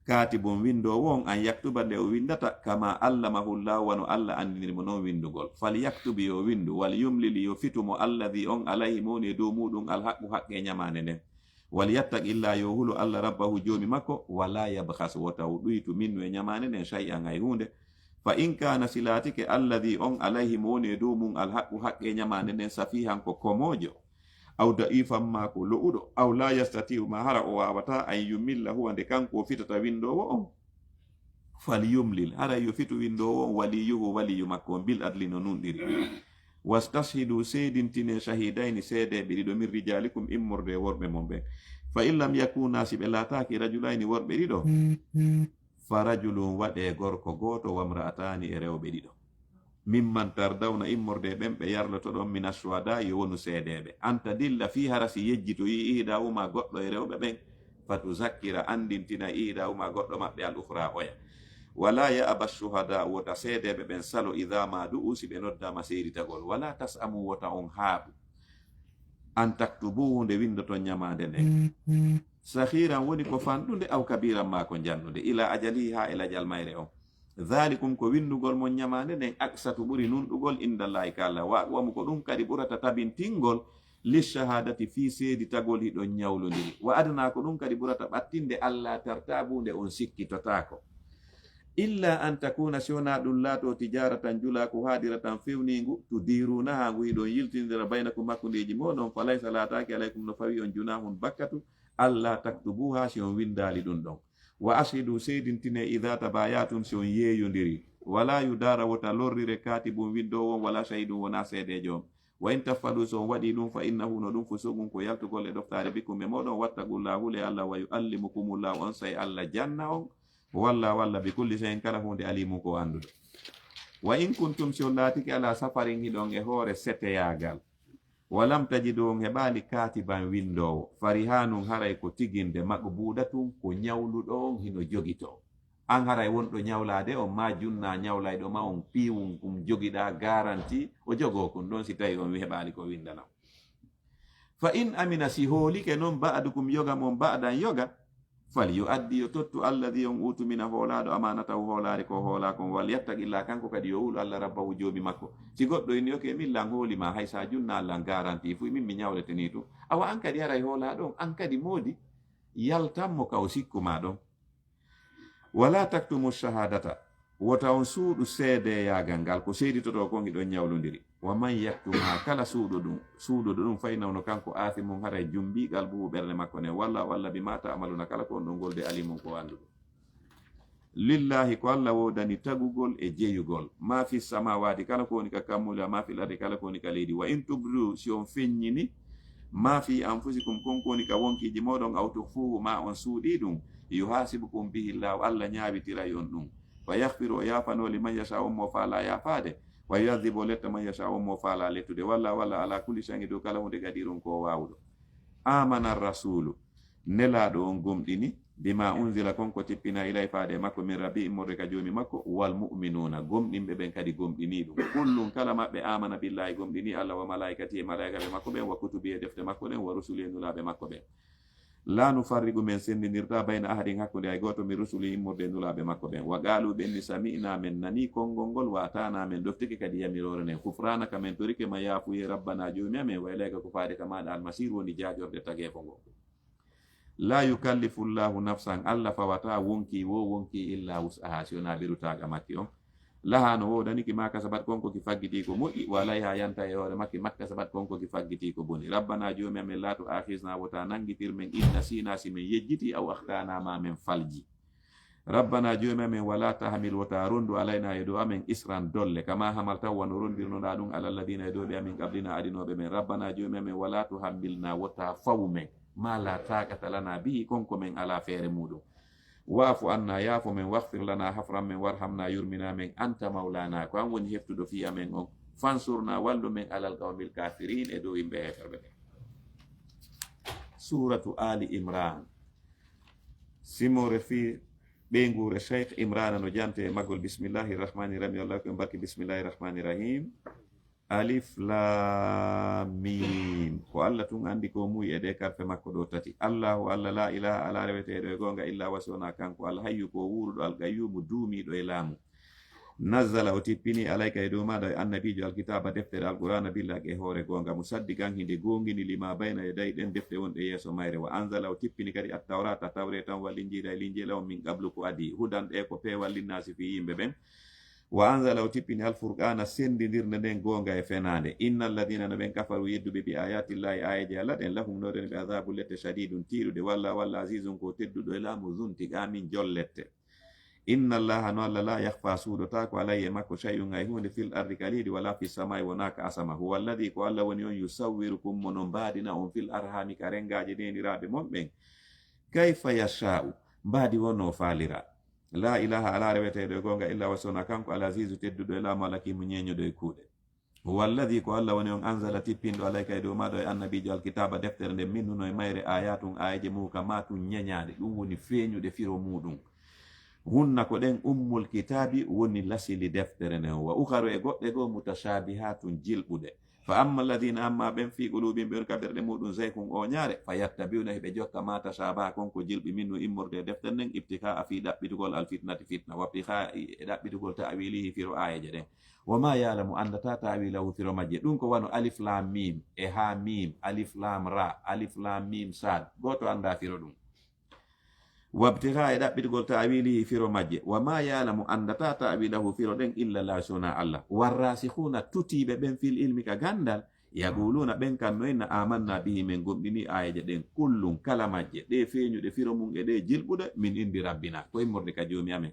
kaatibun, windoowo on, an yaktuba, nde o windata, kama allamahullahu, wano Allah anndiniri mo non windugol. Fal yaktub, yo windu, wal yumlil, yo fitu mo, alladhi, on, alayhi, mo woni e dow muɗum, al haqqu, haqqe ñamaande nden. Wal yattaqillah, yo hulu Allah, rabbahu, Joomi makko, wala yabkhas, wota o ɗuytu, minhu, e ñamaande nden, shay'an, hay huunde. Fa in kana, si laatike, alladhi, on, alayhi, mo woni e dow mum, alhaqqu, haqqe ñamaande nden, safihan, ko komoojo, aw da'ifan, ma ko lo'uɗo, aw la yastati'u, ma hara o waawata, an yumilla, huwa nde kanko o fitata winndoowo on, falyumlil, haray yo fitu winndoowo on, waliyuhu, waliyu makko on, bil adli, no nunɗiri. Wastashhidu, seedintine, shahidayni, seedeeɓe ɗiɗo, min rijalikum, immorde e worɓe mon ɓen. Fa in lam yakuna, si ɓe laataaki, rajulayni, worɓe ɗiɗo, fa rajulun, waɗee gorko gooto, wamra'ataani, e rewɓe ɗiɗo. Mimman tardawna, immorde e ɓen ɓe yarlotoɗon, mina shuhada, yo wonu seedeeɓe. An tadilla, fii hara si yejjitoyi, ihdahuma, goɗɗo e rewɓe ɓen, fa tuzakkira, anndintina, ihdahuma, goɗɗo maɓɓe, al ukhra, oya. Wala ya'ba shuhada, wota seedeeɓe ɓen salo, idha ma du'u, si ɓe noddaama seeditagol. Wala tas'amu, wota on haaɓu, an taktubuhu, nde winndoton ñamaande nden. Saghiran, woni ko fanɗunde, aw kabiran, ma ko njannunde, ila ajalihi, haa e lajal mayre on. Dhalikum, ko winndugol mon ñamaande nden, aqsatu, ɓuri nunɗugol, indallahi, ka Allah. Wa aqwamu, ko ɗum kadi ɓurata tabintingol, lishahadati, fii seeditagol hiɗon ñawlondiri. Wa adna, ko ɗum kadi ɓurata ɓattinde, alla tartabu, nde on sikkitotaako. Illa an takuna, si wonaa ɗum laatoo, tijaratan, njulaaku, hadiratan, fewniingu, tudirunaha, ngu hiɗon yiltindira, baynakum, hakkundeeji mooɗon, fa laysa, laataaki, alaykum, no fawi on, junahun, bakkatu, alla taktubuha, si on winndaali ɗum ɗon. Wa ashhidu, seedintine, idha tabayatum, si on yeeyondiri. Wala yudara, wota lorrire, katibun, winndoowo on, wala shahidun, wonaa seedeejo on. Wa in taf'alu, so on waɗii ɗum, fa innahu, no ɗum, fusuqun, ko yaltugol e ɗoftaare, bikum, e mooɗon. Wattaqullaha, hulee Alla, wa yu'allimukumullahu, onsay Alla janna on. Wallahu, Alla, bi kulli shay'in, kala huunde, alimun, ko annduɗo. Wa in kuntum, si on laatike, ala safarin, hiɗon e hoore seteyaagal, wa lam tajidu, on heɓaali, katiban, winndoowo, farihanun, haray ko tiginde, maqbudatun, ko ñawluɗo on hino jogitoo. An haray wonɗo ñawlaade on, ma junna ñawlayɗo ma on, piiwun kun jogiɗaa, garanti, o jogoo kun ɗon, si tawi on heɓaali ko winndana. Fa in amina, si hoolike non, ba'dukum, yoga mon, ba'dan, yoga, fal yu'addi, yo tottu, alladhi, on, utumina, hoolaaɗo, amanatahu, hoolaare ko hoolaa kon, wal yattaqillah, kanko kadi yo wulu Alla, rabbahu, joomi makko. Si goɗɗo inni, oke, min lan hooli ma, hay sa junna lan garanti, fuy min mi ñawlete ni tun. Awa an kadi haray hoolaaɗo on, an kadi moodi, yaltan mo ka o sikku ma ɗon. Wala taktumu shahadata, wota on suuɗu seedeyaagal ngal, ko seeditotoo kon hiɗon ñawlondiri. Wa man yaktumha, kala suuɗo ɗum, suuɗuɗo ɗum, fa innahu, no kanko, aathimun, haray jumbii, qalbuhu, ɓernde makko nden. Wallahu, Alla, bima ta'maluna, kala ko on ɗon gollude, alimun, ko annduɗo. Lillahi, ko Alla woodani tagugol e jeyugol. Ma fi samawati, kala ko woni ka kammuuli, wa ma fil ardi, kala ko woni ka leydi. Wa in tubdu, si on feññini, ma fi anfusikum, kon ko woni ka wonkiiji mooɗon, aw tukhfuhu, ma on suuɗii ɗum, yuhasibukum bihi Llahu, Alla ñaawitiray on ɗum. Fa yaghfiru, o yaafanoo, liman yasha, on mo faalaa yaafaade. Wa yu'adhibu, o letta, man yasha, on mo faalaa lettude. Wallahu, Alla, ala kulli shay'in, e dow kala huunde, qadirun, ko o waawuɗo. Amana rasulu, Nelaaɗo on gomɗini, bima unzila, kon ko tippinaa, ilay, faade e makko, min rabbi, immorde ka joomi makko, wal mu'minuuna, gomɗinɓe ɓen kadi gomɗinii ɗum. Kullun, kala maɓɓe, amana billahi, gomɗinii Alla, wa malaikatihi, e malaikaaɓe makko ɓen, wa kutubihi, e defte makko ɗen, wa rusulihi, e nulaaɓe makko ɓen. La nufarriqu, men senndindirtaa, bayna ahadin, hakkunde hay gooto, min rusulihi, immorde e nulaaɓe makko ɓen. Wa qaalu, ɓe inni, sami'na, men nanii konngol ngol, wa ata'na, men ɗoftike kadi yamiroore nden. Ghufranaka, men torike ma, yaafuyee, rabbana, joomi amen, wa ilayka, ko faade ka maaɗa, almasiiru, woni jaaƴorde tageefo ngon. La yukallifu Llahu nafsan, Alla fawataa wonkii woo wonkii, illa wus'aha, si wonaa ɓerutaaga makki on. Laha, no woodaniki, ma kasabat, kon ko ki faggitii ko moƴƴi, wa alayha, yanta e hoore makki, maktasabat, kon ko ki faggitii ko boni. Rabbana, joomi amen, la tu'akhizna, wota nanngitir men, in nasiina, si men yejjitii, aw akhta'na, ma men falji. Rabbana, joomi amen, wala tahmil, wota ronndu, alayna, e dow amen, isran, dolle, kama hamaltahu, wano ronndirnoɗaa ɗum, ala alladhina, e dow ɓe, min qablina, adinooɓe men. Rabbana, joomi amen, wala tuhammilna, wota fawu men, ma la taqata lana bihi, kon ko men alaa feere muuɗum. Wa'fu anna, yaafo men, waghfir lana, hafran men, warhamna, yurmina men, anta mawlana, ko an woni heftuɗo fii amen on, fansurna, wallu men, alal qawmil kafirin, e dow yimɓe heeferɓe ɓen. Suratu Ali Imran. Simoore fii ɓeynguure Cheikh Imrana no jante e maggol. Bismillahi rahmani rahim. Yo Allah ko en barki. Bismillahi rahmani rahim. Alif Lam Mim. Ko Allah tun andi ko muuyi e ɗe karfe makko ɗo tati. Allahu Allah, la ilaha, ala reweteeɗo e goonga illa huwa, si wonaa kanko, Al Hayyu, ko o wuuruɗo, Al Qayyumu, duumiiɗo e laamu. Nazzala, o tippini, alayka, e dow maaɗa, e annabiijo, Al Kitaaba, deftere, Al Qur'aana, bil haqqi, e hoore goonga, musaddiqan, hinde goongini, lima bayna yadayhi, ɗen defte wonɗe yeeso mayre. Wa anzala, o tippini kadi, At Tawrata, Tawreeta on, wal Injiila, e Linjiila on, min qablu, ko adii, hudan, ɗe ko peewal, linnaasi, fii yimɓe ɓen. Wa anzala, o tippini, al furqaana, senndidirnde nden goonga e fenaande. Inna alladina, no ɓen, kafaru, yedduɓe, bi ayatillahi, aayeeje Alla ɗen, lahum, no ɗen ɓe, azabu, lette, shadidun, tiiɗuɗe, walla, walla, azizun, ko tedduɗo e laamu, zuntiqamin, jollette. Inna Allaha, no Alla, la yakhfa, suuɗotaako, alayhi, e makko, shay'un, hay huunde, fil ardi, ka leydi, wala fis samai, wonaa ka asama. Huwa alladi, ko Alla woni on, yusawwirukum, mo no mbaadina on, fil arhami, ka renngaaji neeniraaɓe mon ɓen, kayfa yasha'u, mbaadi wonno o faalira. La ilaha, alaa reweteeɗo e goonga, illa huwa, si wonaa kanko, al azizu, tedduɗo e laamu, al hakimu, ñeeñuɗo e kuuɗe. Huwa alladi, ko Alla woni on, anzala, tippinɗo, alayka, e dow maaɗo, e annabiijo, alkitaaba, deftere nden, minhu, no e mayre, ayatun, aayeeje, muhkamatun, ñeñaaɗe, ɗum woni feeñuɗe firo muuɗum. Hunna ko ɗen ummul kitaabi woni lasili deftere nden, wa ukharu, e goɗɗe goo, mutashabihatun, jilɓuɗe. Fa amma alladina, amma ɓen, fi qulubihim, ɓe woni ka ɓerɗe muuɗum, zayghun, ooñaare, fa yattabiuna, hiɓe jokka, ma tashabaha, kon ko jilɓi, minhu, immorde e deftere nden, ibtighaa, fii ɗaɓɓitugol, al fitnati, fitna, wa ibtighaa, e ɗaɓɓitugol, ta'wilihi, firo aayeeje ɗen. Wa ma ya'lamu, anndataa, ta'wilahu, firo majje. Ɗum ko wano alif lam mim, e ha mim, alif lam ra, alif lam mim sad. Gooto anndaa firo ɗum. Wabtighaa, e ɗaɓɓitugol, ta'wilihi, firo majje. Wa ma ya'lamu, anndataa, ta'wilahu, firo ɗen, illa Laahu, si wonaa Alla. Warrasikhuna, tutiiɓe ɓen, fil ilmi, ka ganndal, yaquluna, ɓen kan no inna, amanna bihi, men gomɗini aayeeje ɗen, kullun, kala majje, ɗe feeñuɗe firo mum e ɗe jilɓuɗe, min indi rabbina, ko immorde ka Joomi amen.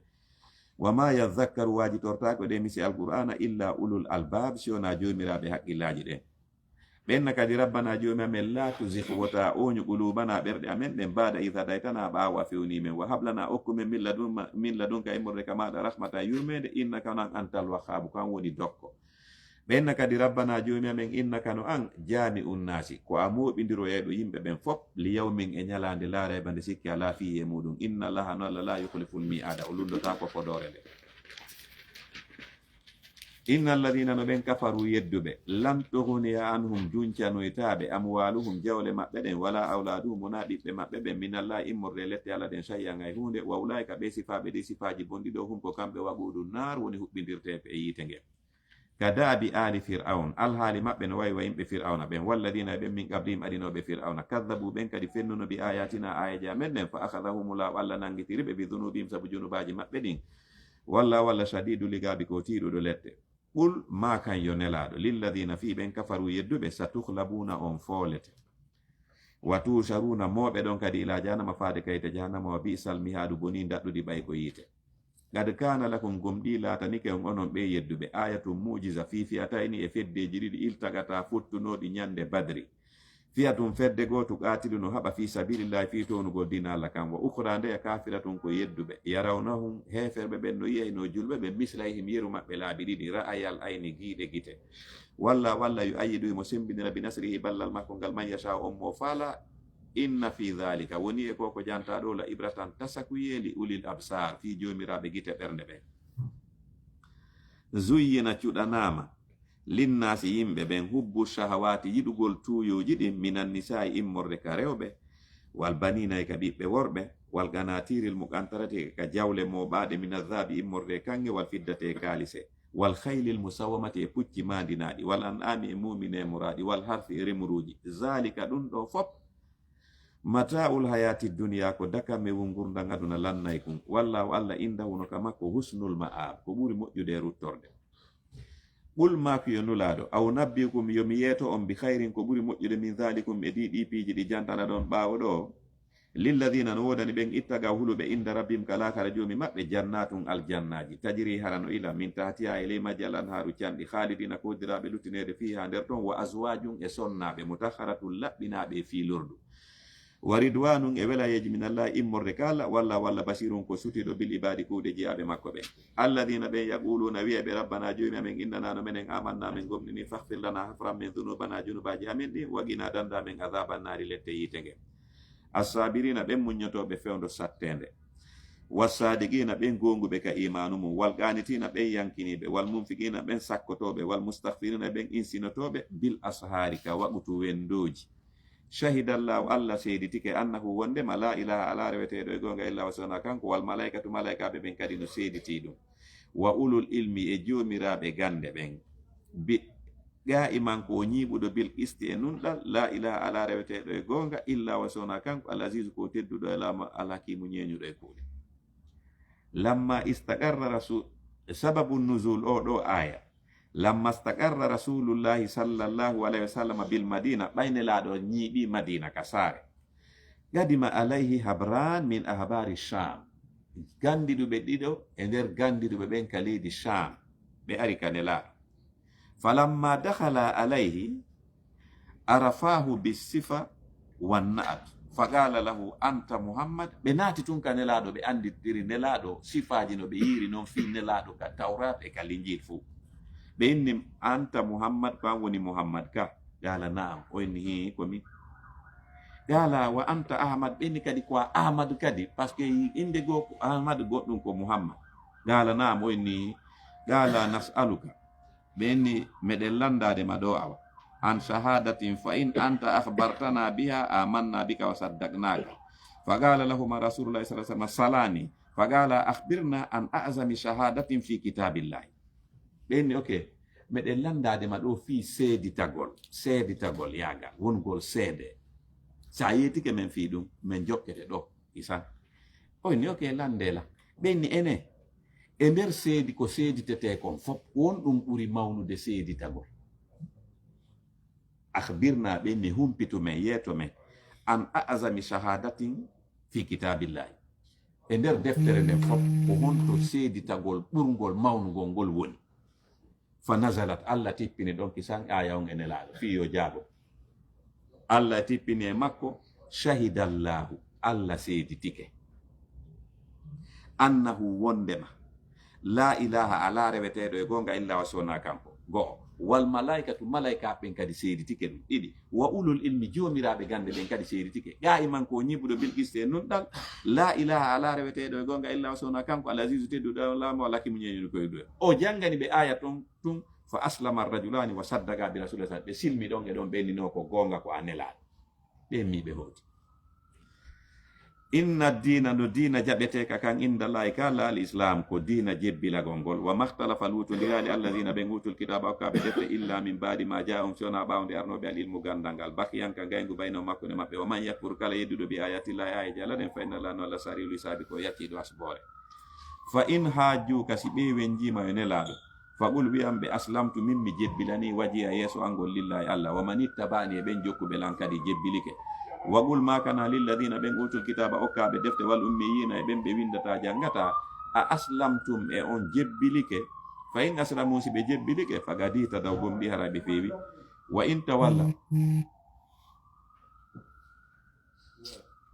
Wa ma yadhakkaru, waajitortaako ɗe misi Alqur'aana, illa ulul albab, si wonaa joomiraaɓe haqqillaaji ɗen. Ɓen na kadi, rabbana, Joomi amen, la tuzigh, wota ooñu, qulubana, ɓerɗe amen ɗen, ba'da idh hadaytana, ɓaawo a fewnii men, wa hab lana, okku men, min ladun-, min ladunka, immorde ka maaɗa, rahmatan, yurmeende, innaka, no an, antal wahhabu, ko an woni dokko. Ɓen na kadi, rabbana, Joomi amen, innaka, no an, jami'un nasi, ko a mooɓindiroyayɗo yimɓe ɓen fop, li yawmin, e ñalaande, la rayba, nde sikke alaa, fihi, e muuɗum, inna Allaha, no Alla, la yukhliful mi'ada, o lunndotaako fodoore nde. Inna alladina, no ɓen, kafaru, yedduɓe, lan tughniya anhum, juncanoytaaɓe, amwaluhum, jawle maɓɓe ɗen, wala awladuhum, wonaa ɓiɓɓe maɓɓe ɓen, min Allahi, immorde e lette Alla ɗen, shay'an, hay huunde, wa ulaika, ɓe sifaaɓe ɗi sifaaji bonɗi ɗo, hum, ko kamɓe, waquudu naar, woni huɓɓindirteeɓe e yiite ngen. Ka da'bi ali Fir'awn, alhaali maɓɓe no wayi wa yimɓe Fir'awna ɓen, walladina, e ɓen, min qablihim, adinooɓe Fir'awna, kadhabu, ɓen kadi fennuno, bi ayatina, aayeeje amen ɗen, fa akhadhahumullahu, Alla nanngitiri ɓe, bi dhunubihim, sabu junubaaji maɓɓe ɗin. Wallahu, Alla, shadidul iqabi, ko tiiɗuɗo lette. Qul, maa kan, yo Nelaaɗo, lilladina, fii ɓen, kafaru, yedduɓe, satukhlabuna, on foolete. Wa tusharuna, mooɓe ɗon kadi, ila jahannama, faade ka yiite jahannama, wa bi'sal mihadu, bonii ndaɗɗudi ɓay ko yiite. Qad kana lakum, gomɗii laatanike on, onon ɓee yedduɓe, ayatun, mu'jiza, fi fi'atayni, e feddeeji ɗiɗi, iltaqata, fottunooɗi ñande Badri. Fi'atun, fedde goo, tuqatilu, no haɓa, fi sabilillahi, fii townugol diina Alla kan, wa ukhra, ndeya, kafiratun, ko yedduɓe, yarawnahum, heeferɓe ɓen no yi'ayno julɓe ɓen, mislayhim, yeru maɓɓe laabi ɗiɗi, ra'ayal ayni, giiɗe gite. Walla, walla, yu'ayyidu, himo sembinira, bi nasrihi, ballal makko ngal, man yasha, on mo faala. Inna fi dhalika, woni e ko ko jantaa ɗo, la ibratan, tasakuye, li ulil absar, fii joomiraaɓe gite ɓernde ɓen. Zuyyina, cuɗanaama, linnaasi, yimɓe ɓen, hubbu shahawaati, yiɗugol tuuyooji ɗin, minan nisaa'i, immorde ka rewɓe, wal baniina, e ka ɓiɓɓe worɓe, wal qanaatiiril muqantarati, e ka jawle mooɓaaɗe, mina dhaabi, immorde e kaŋŋe, wal fiddati, e kaalise, wal khaylil musawwamati, e pucci maandinaaɗi, wal an'aami, e muumineemoraaɗi, wal harsi, e remuruuji. Zaalika, ɗum ɗoo fof, mataa'ul hayaati dunya, ko dakamewul ngurndan aduna lannay kun. Wallaahu, Alla, indahu, no ka makko, husnul ma'aab, ko ɓuri moƴƴude e ruttorde. Qul, maaku, yo Nulaaɗo, a unabbi'ukum, yo mi yeeto on, bi khayrin, ko ɓuri moƴƴude, min dhaalikum, e ɗii, ɗii piiji ɗi jantanaɗon ɓaawo ɗoo? Lilladhiina, no woodani ɓen, ittaqaw, huluɓe, inda rabbihim, ka laakara Joomi maɓɓe, jannaatun, aljannaaji, tajri, hara no ila, min tahtiha, e ley majji, al anhaaru, canɗi, khaalidiina, ko hoddiraaɓe luttineede, fiiha, nder ton, wa azwaajun, e sonnaaɓe, mutahharatun, laɓɓinaaɓe e fii lordu. Wa ridwanun, e welayeeji min Allah, immorde ka Allah, walla, walla basirun, ko sutiiɗo, bil ibaadi, kuuɗe jiyaaɓe makko ɓen. Alladina, ɓen, yaquluna, wi'ayɓe, rabbana, Joomi amen, innana, no menen, amanna, men gomɗini, faghfir lana, hafran men, dhunubana, junubaaji amen ɗin, wa qina, danda men, adhaban naari, lette yiite ngen. Assabirina, ɓen muññotooɓe fewndo satteende. Wassadiqina, ɓen goonguɓe ka iimaanu mum. Walqanitina, ɓen yankiniiɓe. Walmunfiqina, ɓen sakkotooɓe. Walmustaghfirina, ɓen insinotooɓe. Bil ashaari, ka waqutu wenndooji. Shahidallahu, Allah seeditike, annahu, wonndema, laa ilaaha, alaa reweteeɗo e goonga illa huwa, si wonaa kanko, wal malaa'ikatu, malaa'ikaaɓe ɓen kadi no seeditii ɗum, wa ulul ilmi, e joomiraaɓe gannde ɓen, bi, qaa'iman, ko o ñiiɓuɗo, bil qisti, e nunɗal, laa ilaaha, alaa reweteeɗo e goonga illa huwa, si wonaa kanko, al aziizu, ko o tedduɗo e laamu, al hakiimu, ñeeñuɗo e kuuɗe. Lamma istaqarra rasu-, Sababu nuzul o ɗo aya, lamma staqarra rasulullahi sallallahu alayhi wa sallam bil madina, ɓay Nelaaɗo ñiiɓi Madina ka saare. Qadima alayhi habran min ahbari Sham. Ganndiɗuɓe ɗiɗo e nder ganndiɗuɓe ɓen ka leydi Sham, ɓe ari ka Nelaaɗo. Falamma dakhala alayhi, arafahu bisifa wanna'at. Faqala lahu, "Anta Muhammad?" Ɓe naati tun ka Nelaaɗo, ɓe annditiri Nelaaɗo sifaaji no ɓe yiiri non fii Nelaaɗo ka Tawrat e ka Linjil fuu. Ɓe inni, "Anta Muhammad, ko an woni Muhammad ka?" Qala, "Na'am." O inni, "Hii, ko min." Qala, "Wa anta Ahmad?" Ɓe inni kadi, "Ko a Ahmad kadi?" Parce que innde goo ko Ahmad, goɗɗum ko Muhammad. Qala, "Na'am." O inni, qala, "Nas'aluka." Ɓe inni, "Meɗen lanndaade ma ɗo awa. An shahadatin, fa in anta akhbartana biha, amanna bika wa saddaqnaka." Faqala lahuma Rasulullah sallallahu alaihi wasallam, "Salani." Faqala, "Akhbirna an a'zami shahadatin fi kitabillah." Ɓe inni, "Ok, meɗen lanndaade ma ɗo fii seeditagol, seeditagol yaaga, wongol seede. Sa yeetike men fii ɗum, men jokkete ɗo, isan." O inni, "Ok, lanndee la." Ɓe inni, "Ene, e nder seedi ko seeditetee kon fof, won ɗum ɓuri mawnude seeditagol?" Akhbirna, ɓe inni, "Humpitu men, yeeto men, an a'zami shahadatin fi kitabillahi. E nder deftere nden fof, ko honto seeditagol ɓurngol mawnugol ngol woni?" Fa nazalat, Allah tippini ɗon kisan aya on e Nelaaɗo, fii yo jaabo. Allah tippini e makko, "Shahidallahu," Allah seeditike, "annahu," wondema, "la ilaha," alaa reweteeɗo e goonga, "illa wa," so wonaa kanko. Go'o. "Wal malaikatu," malaikaaɓe ɓen kadi seeditike ɗum. Ɗiɗi. "Wa ulul ilmi," joomiraaɓe gannde ɓen kadi seeditike. Qaiman, ko o ñiiɓuɗo, "bil qisti," e nunɗal. "La ilaha," alaa reweteeɗo e goonga, "illa wa," so wonaa kanko, "al azizu," tedduɗo, "al alhakimu," laamu, "al hakimu," ñeeñuɗo ko e duwe. O janngani ɓe aya ton, tun, "Fa aslama ar-rajulani wa saddaqa bi rasulillah," ɓe silmi ɗon e ɗon, ɓe inni, "No, ko goonga, ko a Nelaaɗo." Ɓe mi ɓe hoti. "Inna diina," no diina jaɓeteeka kan, "inda Allahi," ka Allah, "al islam," ko diina jebbilagol ngol. "Wa makhtalafa," luutondiraali, "alladhina," ɓen, "utul kitaaba," okkaaɓe defte, "illa min ba'di ma ja'ahum," si wonaa ɓaawo nde arnooɓe al ilmu, ganndal ngal, "baghyan," ka ngayngu, "baynahum," hakkunde maɓɓe. "Wa man yakfur," kala yedduɗo, "bi ayatillahi," aayeeje Allah ɗen, "fa inna Allaha," no Allah, "sari'ul hisabi," ko yacciiɗo asboore. "Fa in hajjuka," si ɓe wenjiima yo Nelaaɗo, "faqul," wi'an ɓe, "aslamtu," min mi jebbilanii, "wajhiya," yeeso an ngon, "lillahi," Allah, "wa manittaba'ani," e ɓen jokkuɓe lan kadi jebbilike. "Waqul," maakana, "lilladhina," ɓen, "utul kitaaba," okkaaɓe defte, "wal ummiyina," e ɓen ɓe winndataa janngataa, "a aslamtum," e on jebbilike? "Fa in aslamu," si ɓe jebbilike, "faqad ihtadaw," gomɗii haray ɓe feewi. "Wa in tawallaw,"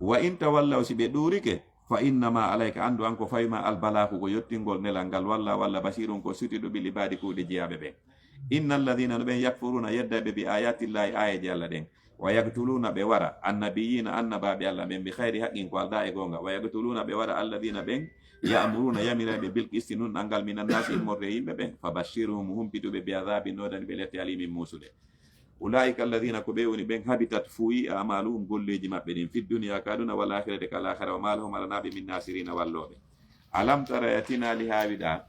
"Wa in tawallaw," si ɓe ɗuurike, "fa innama alayka," anndu an ko fawi ma, "al balaagu," ko yottingol nelal ngal, "wallahu," Allah, "basiirun," ko sutiiɗo, "bil ibaadi," kuuɗe jiyaaɓe ɓen. "Innal ladhina," no ɓen, "yakfuruna," yeddayɓe, "bi ayatillahi," aayeeje Allah ɗen, "wa yaqtuluna," ɓe wara, "annabiyina," annabaaɓe Allah ɓen, "bi ghayri haqqin," ko aldaa e goonga, "wa yaqtuluna," ɓe wara, "alladhina," ɓen, "ya'muruna," yamirayɓe, "bil qisti," nunɗal ngal, "minan nasi," immorde e yimɓe ɓen, "fabashshirhum," humpituɓe, "bi adhabin," noodani ɓe lette, alimin, muusude. "Ulaa'ika alladhina," ko ɓe woni ɓen, "habitat," fuuyi, "a'maluhum," golleeji maɓɓe ɗin, "fid dunya," ka aduna, "wal akhirati," ka laakhira, "wa ma lahum," alanaa ɓe, "min nasirina," wallooɓe. "Alam tara," a tinaali haa wiɗaa,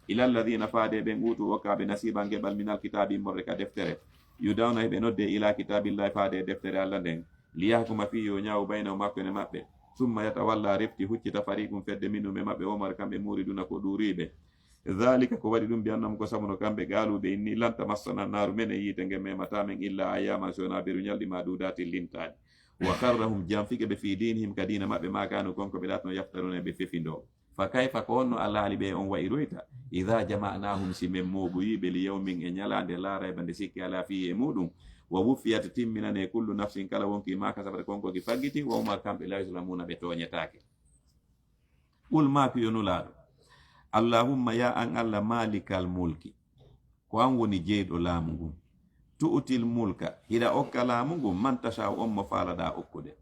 "ila alladhina," faade ɓen, "utu," okkaaɓe, "nasiban," geɓal, "minal kitaabi," immorde ka deftere, "yud'awna," hiɓe nodde, "ila kitaabillahi," faade deftere Allah nden, "liyahkuma," fii yo ñaawu, "baynahum," hakkunde maɓɓe, "thumma yatawalla," refti huccita, "fariqun," fedde, "minhum," e maɓɓe, "wa hum," kamɓe, "mu'riduna," ko ɗuuriiɓe. "Dhalika," ko waɗi ɗum, "bi annahum," ko sabu no kamɓe, "qalu," ɓe inni, "lan tamassana annaaru," minen yiite ngen memataa men, "illa ayyaman," si wonaa beru ñalɗi, "ma'dudatin," lintaaɗi. "Wa gharrahum," janfike ɓe, "fi dinihim," ka diina maɓɓe, "ma kanu," kon ko ɓe laatno, "yaftaruna," ɓe fefindoo. "Fa kayfa," ko honno alhaali ɓe on wa'iroyta, "idha jama'nahum," si men mooɓoyi ɓe, "li yawmin," e ñalaande, "la rayba," nde sikke alaa, "fihi," e muuɗum, "wa wuffiyat," timminane, "kullu nafsin," kala wonkii, "ma kasabat," kon ko ki faggiti, "wa hum," kamɓe, "la yuzlamuna," ɓe tooñetaake. "Qul," maaku yo Nulaaɗo, "Allahumma," yaa an Allah, "malikal mulki," ko an woni jeyɗo laamu ngun, "tu'til mulka," hiɗa okka laamu ngun, "man tasha'u," on mo faalaɗaa okkude,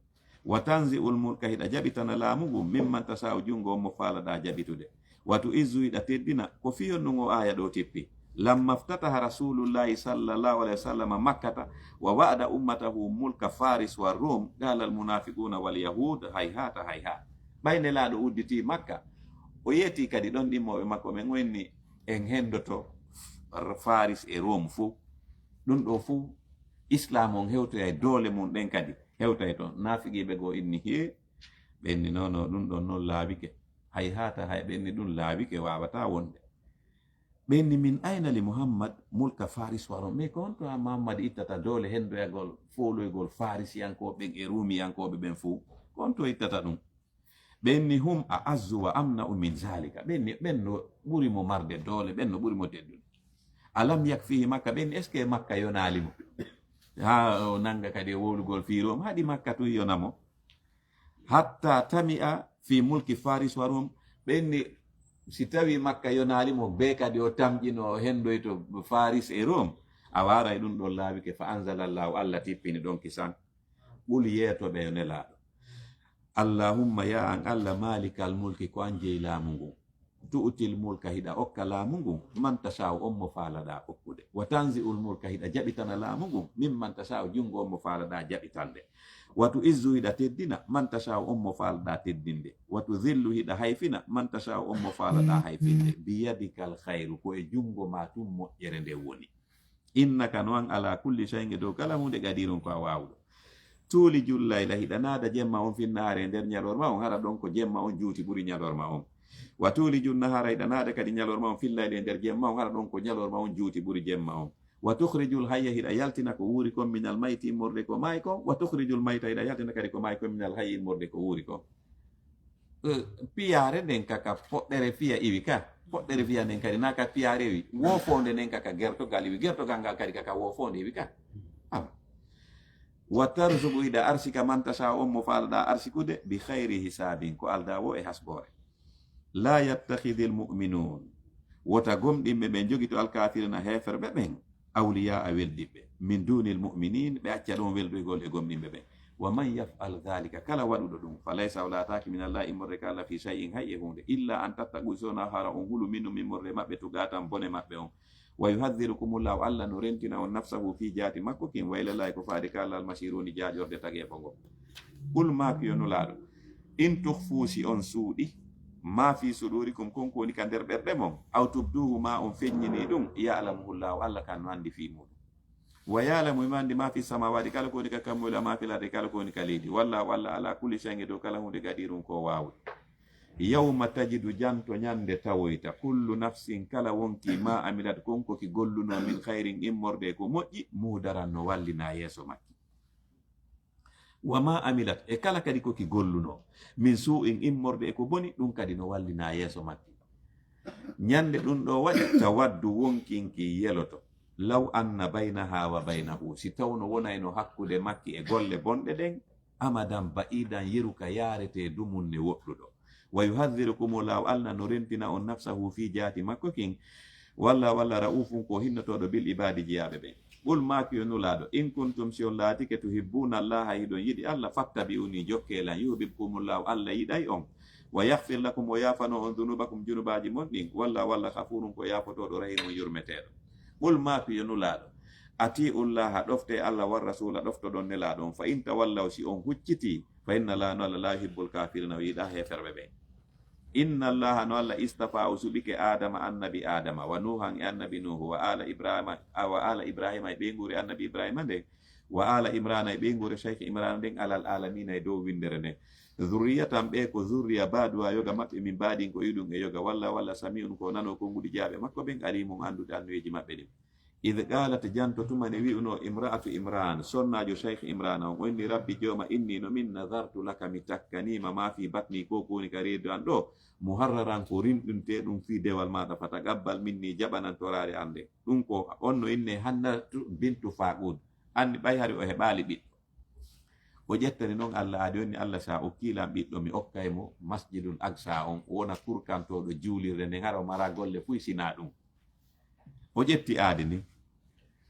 "wa tanzi'ul mulka," hiɗa jaɓitana laamu ngun, "mimman tasha'u," junngo on mo faalaɗaa jaɓitude, "wa tu'izzu," hiɗa teddina, ko fii honɗum oo aaya ɗoo tippi. "Lamma iftataha Rasuulullaahi sallallaahu alayhi wa sallam Makkata wa wa'ada ummatahu mulka Faris wa Rum, qaalal munaafiquuna wal yahuud, hayhaata, hayhaata." Ɓay Nelaaɗo udditii Makka, o yeetii kadi ɗon ɗimmooɓe makko ɓen, o inni, "En henndoto Faris e Rum fuu." Ɗum ɗoo fuu, Islaam on hewtoyay, doole mum ɗen kadi hewtay toon. Naafiqiiɓe goo inni, "Hee," ɓe inni, "Non, non, ɗum ɗon non laawike. Hayhaata, hay," ɓe inni, "ɗum laawike, waawataa wonde." Ɓe inni, "Min ayna li Muhammad mulka Faris wa Rum?" Mais ko honto ha Muhammad ittata doole hendoyagol, fooloygol Farisiyankooɓe ɓen e Ruumiyankooɓe ɓen fow? Ko honto ittata ɗum? Ɓe inni, "Hum a azzu wa amna'u min zalika." Ɓe inni, "Ɓen no ɓuri mo marde doole, ɓen no ɓuri mo teddude." "Alam yakfihi Makka?" Ɓe inni, "Est-ce que Makka yonaali mo? Ha o nanga kadi e wowlugol fii Rum, haɗi Makka tun yona mo?" "Hatta tami'a fi mulki Faris wa Rum." Ɓe inni, si tawi Makka yonaali mo, bee kadi o tamƴino, o hendoyto Faris e Rum, a waaray ɗum ɗon laawike. Fa anzalallahu, Allah tippini ɗon kisan. Qul, yeeto ɓe, yo Nelaaɗo. Allahumma, ya an Allah, malikal mulki, ko an jeyi laamu ngun. Tu'til mulka, hiɗa okka laamu ngun, man tasha'u, on mo faalaɗaa okkude. Wa tanzi'ul mulka, hiɗa jaɓitana laamu ngun, mimman tasha'u, junngo on mo faalaɗaa jaɓitande. Wa tu'izzu, hiɗa teddina, man tasha'u, on mo faalaɗaa teddinde. Wa tudhillu, hiɗa hayfina, man tasha'u, on mo faalaɗaa hayfinde. Biyadikal khayru, ko e junngo maa tun moƴƴere nden woni. Innaka, no an, ala kulli shay'in, e dow kala huunde, qadirun, ko a waawuɗo. Tuulijul layla, hiɗa naada jemma on, fin nahaari, e nder ñalorma on, hara ɗon ko jemma on juuti ɓuri ñalorma on. Wa tuulijun nahaara, hiɗa naada kadi ñalorma on, fil layli, e nder jemma on, hara ɗon ko ñalorma on juuti ɓuri jemma on. Wa tukhrijul hayya, hiɗa yaltina ko wuuri kon, minal mayti, immorde ko maayi kon. Wa tukhrijul mayta, hiɗa yaltina kadi ko maayi kon, minal hayyi, immorde ko wuuri kon. Eh, piyaare nden ka, ka poɗɗere fiya iwi ka. Poɗɗere fiya nden kadi na ka piyaare iwi. Woofoonde nden ka, ka gertogal iwi. Gertogal ngal kadi ka, ka woofoonde iwi ka. Awa. Wa tarzuqu, hiɗa arsika, man tasha, on mo faalaɗaa arsikude, bi khayri hisaabin, ko aldaa wo e hasboore. La yattakhidil mu'minun, wota gomɗinɓe ɓen jogito, al kafirina, heeferɓe ɓen, awliyaa, weldiɓɓe, min dunil mu'minin, ɓe acca ɗon weldoygol e gomɗinɓe ɓen. Wa man yaf'al dhalika, kala waɗuɗo ɗum, fa laysa, o laataaki, min Allah, immorde ka Allah, fi shay'in, hay e huunde, illa an tattaqu, si wonaa hara on hulu, minhum, immorde maɓɓe, tuqatan, bone maɓɓe on. Wa yuhadhdhirukumullahu, Allah no rentina on, nafsahu, fii jaati makko kin, wa ilallahi, ko faade ka Allah, al-mashiru, woni jaaƴorde tageefo ngon. Qul, maaku yo Nulaaɗo, in tukhfu, si on suuɗi, ma fi sudurikum, kon ko woni ka nder ɓerɗe mon, aw tubduhu, ma on feññini ɗum, ya'lamuhullahu, Allah kan no anndi fii muɗum. Wa ya'lamu, himo anndi, ma fi samawati, kala ko woni ka kammuuli, wa ma fil ardi, kala ko woni ka leydi. Wallahu, Allah, ala kulli shay'in, e dow kala huunde, qadirun, ko waawuɗo. Yawma tajidu, janto ñande tawoyta, kullu nafsin, kala wonkii, ma amilat, kon ko ki gollunoo, min khayrin, immorde ko moƴƴi, muhdaran, no wallinaa yeeso makki. Wa ma amilat, e kala kadi ko ki gollunoo, min suu'in, immorde e ko boni, ɗum kadi no wallinaa yeeso makki. Ñande ɗum ɗo waɗi, tawaddu, wonkinki yeloto, law anna baynaha wa baynahu, si tawno wonayno hakkunde makki e golle bonɗe ɗen, amadan ba'idan, yeru ka yaaretee dumunne woɗɗuɗo. Wa yuhadhdhirukumullahu, Allah no rentina on, nafsahu, fii jaati makko kin. Wallahu, Allah, ra'ufun, ko hinnotooɗo, bil ibaadi, jiyaaɓe ɓen. Qul, maaku yo Nulaaɗo, in kuntum, si on laatike, tuhibbuna Allaha, hiɗon yiɗi Allah, fattabi'uni, jokkee lan, yuhbibkumullahu, Allah yiɗay on. Wa yaghfir lakum, o yaafanoo on, dhunubakum, junubaaji mon ɗin. Wallahu, Allah, ghafurun, ko yaafotooɗo, rahimun, yurmeteeɗo. Qul, maaku yo Nulaaɗo, ati'ullaha, ɗoftee Allah, war rasuula, ɗoftoɗon Nelaaɗo on. Fa in tawallaw, si on huccitii, fa inna Allaha, no Allah, la yuhibbul kafirina, o yiɗaa heeferɓe ɓen. Inna Allaha, no Allah, istafa, o suɓike Adama, annabi Adama, wa Nuhan, e annabi Nuhu, wa ala Ibrahima, a, wa ala Ibrahima, e ɓeynguure annabi Ibrahima nden, wa ala Imrana, e ɓeynguure Shaykh Imrana nden, alal alamina, e dow winndere nden. Zurriyatan, ɓe ko zurriya, ba'duha, yoga maɓɓe, min ba'din, ko iɗum e yoga. Wallahu, Allah, sami'un, ko nanoo, konnguɗi jiyaaɓe makko ɓen, alimun, annduɗo anniyeeji maɓɓe ɗin. Idh qalat, janto tuma nde wi'unoo, imra'atu Imran, sonnaajo Shaykh Imrana on, o inni, rabbi, jooma, inni, no min, nadhartu laka, mi takkanii ma, ma fi batni, ko ko woni ka reedu an ɗo, muharraran, ko rinɗinteeɗum, fii dewal maaɗa, fataqabbal minni, jaɓanan toraare an nden. Ɗum ko on no innee Hannatu bintu Faqud. Anni ɓay hari o heɓaali ɓiɗɗo. O ƴettani non Allah aadi, o inni, Allah, si a okkii lan ɓiɗɗo, mi okkay mo Masjidul Aqsa on, o wona kurkantooɗo juulirde nden, hara o maraa golle fuy sinaa ɗum. O ƴetti aadi ndin.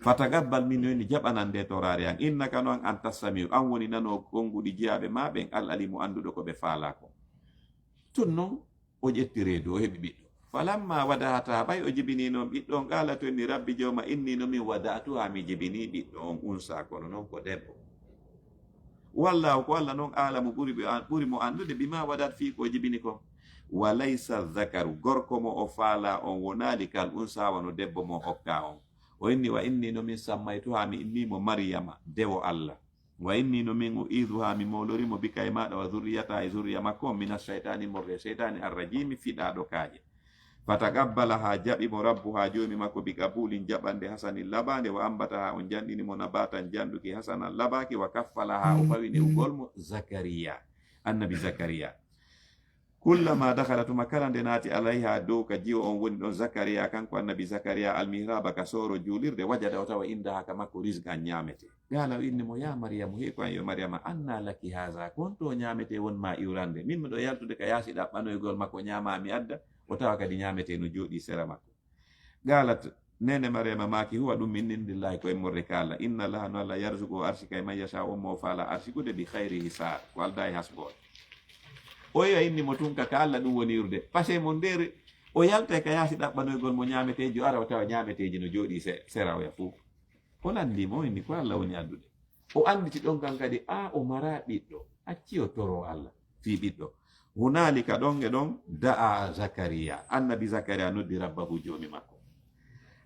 Fataqabbal minni, o inni, jaɓanan nde toraare an. Innaka, no an, anta samiu, an woni nanoowo konnguɗi jiyaaɓe maa ɓen, al alimu, annduɗo ko ɓe faalaa kon. Tun non, o ƴetti reedu, o heɓi ɓiɗɗo. Falamma wada'ataha, ɓay o jibinii non ɓiɗɗo on, qaalat, o inni, rabbi, jooma, inni, no min, wada'tuha, mi jibinii ɓiɗɗo on, unsa, kono non ko debbo. Wallahu, ko Allah non, a'lamu, ɓuri ɓe an-, ɓuri mo anndude, bima wada'at, fii ko o jibini kon. Wa laysa dhakaru, gorko mo o faalaa on wonaali kal unsa, wano debbo mo o okkaa on. O inni, wa inni, no min, sammaytuha, mi innii mo Maryama, dewo Allah. Wa inni, no min, u'iidhuha, mi mowlori mo, bika, e maaɗa, wa dhurriyataha, e zurriya makko on, mina shaytaani, morre shaytaani, arrajiimi, fiɗaaɗo kaaƴe. Fataqabbalaha, jaɓi mo, rabbuha, joomi makko, bi qabulin, jaɓande, hasanin, labaande, wa ambataha, on janɗini mo, nabatan, janɗuki, hasanan, labaaki, wa kaffalaha, o fawini ugol mo Zakariya, annabi Zakariya. Kullama dakhala, tuma kala nde naati, alayha, dow ka jiwo on woni ɗon, Zakariya, kanko annabi Zakariya, almihraba, ka sooro juulirde, wajada, o tawa, indaha, ka makko, rizqan, ñaamete. Qala, o inni mo, ya Maryamu, hey ko an yo Maryama, anna laki haza, ko honto ñaamete won ma iwrande? Min miɗo yaltude ka yaasi ɗaɓɓanoygol makko, ñaama mi adda, o tawa kadi ñaamete no jooɗi sera makko. Qalat, nene Maryama maaki, huwa, ɗum min indillahi, ko immorde ka Allah. Inna Allaha, no Allah, yarzuqu, o arsika e man yasha, on mo o faala arsikude, bi khayri hisab, ko alda e hasboore. Oyo inni mo tun ka, ka Allah ɗum woni iwrude. Parce que mo nder, o yalta ka yaasi ɗaɓɓanoygol mo ñaameteeji, o ara o tawa ñaameteeji no jooɗi se-, sera oya fuu. O landi mo, o inni ko Allah woni addude. O anditi ɗon kan kadi, a o mara ɓiɗɗo. Acci o toro Allah fii ɓiɗɗo. Hunalika, ɗon e ɗon, da'a Zakariya. Annabi Zakariya noddi rabbahu, joomi makko.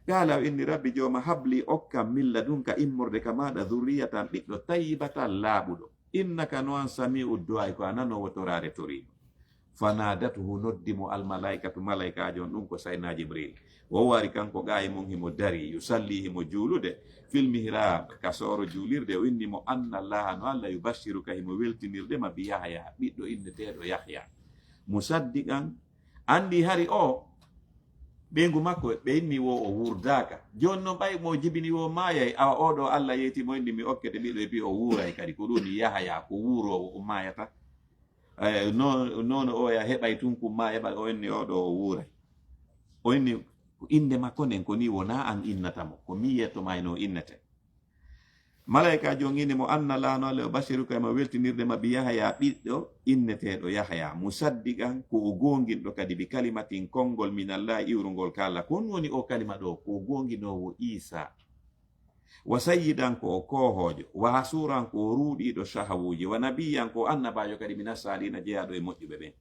Qala, o inni, rabbi jooma, habli, okkam, min ladunka, immorde ka maɗa, dhurriyatan, ɓiɗɗo, tayyibatan, laaɓuɗo. Innaka, no an, sami'u du'a'i, ko a nanoowo toraare toriiɗo. Fanadatuhu, noddi mo almalaikatu, malaikaajo on, ɗum ko Sayyidina Jibril. Wo wari kanko gaa e mum himo dari, yusalli, himo juulude, fil mihrab, ka sooro juulirde, o inni mo, anna Allaha, no Allah, yubashiruka, himo weltinirde ma, bi Yahya, ɓiɗɗo inneteeɗo Yahya. Musaddiqan, andi hari o, ɓeyngu makko, ɓe inni wo o wurdaaka. Jooni non ɓay mo jibini wo maayay, awa o ɗo Allah yeeti mo inni mi okkete ɓiɗɗo, e pi o wuuray kadi, ko ɗum ni Yahya, ko wuuroowo o maayata. Eh, no, noon o ya heɓay tun kun ma heɓa, o inni o ɗo o wuuray. O inni ko innde makko nden, ko ni wona an innata mo, ko mi yetto ma no innete. Malaikaajo on inni mo, anna Allaha, no Allah, yubashiruka, himo weltinirde ma, bi Yahya, ɓiɗɗo inneteeɗo Yahya, musaddiqan, ko o goonginɗo kadi, bi kalimatin, konngol, minallahi, iwrungol ka Allah. Ko on woni o kalima ɗo, ko o goonginoowo Isa. Wa sayyidan, ko o koohoojo, wa hasuuran, ko o ruuɗiiɗo shahawuuji, wa nabiyyan, ko o annabaajo kadi, mina saliina, jeyaaɗo e moƴƴuɓe ɓen.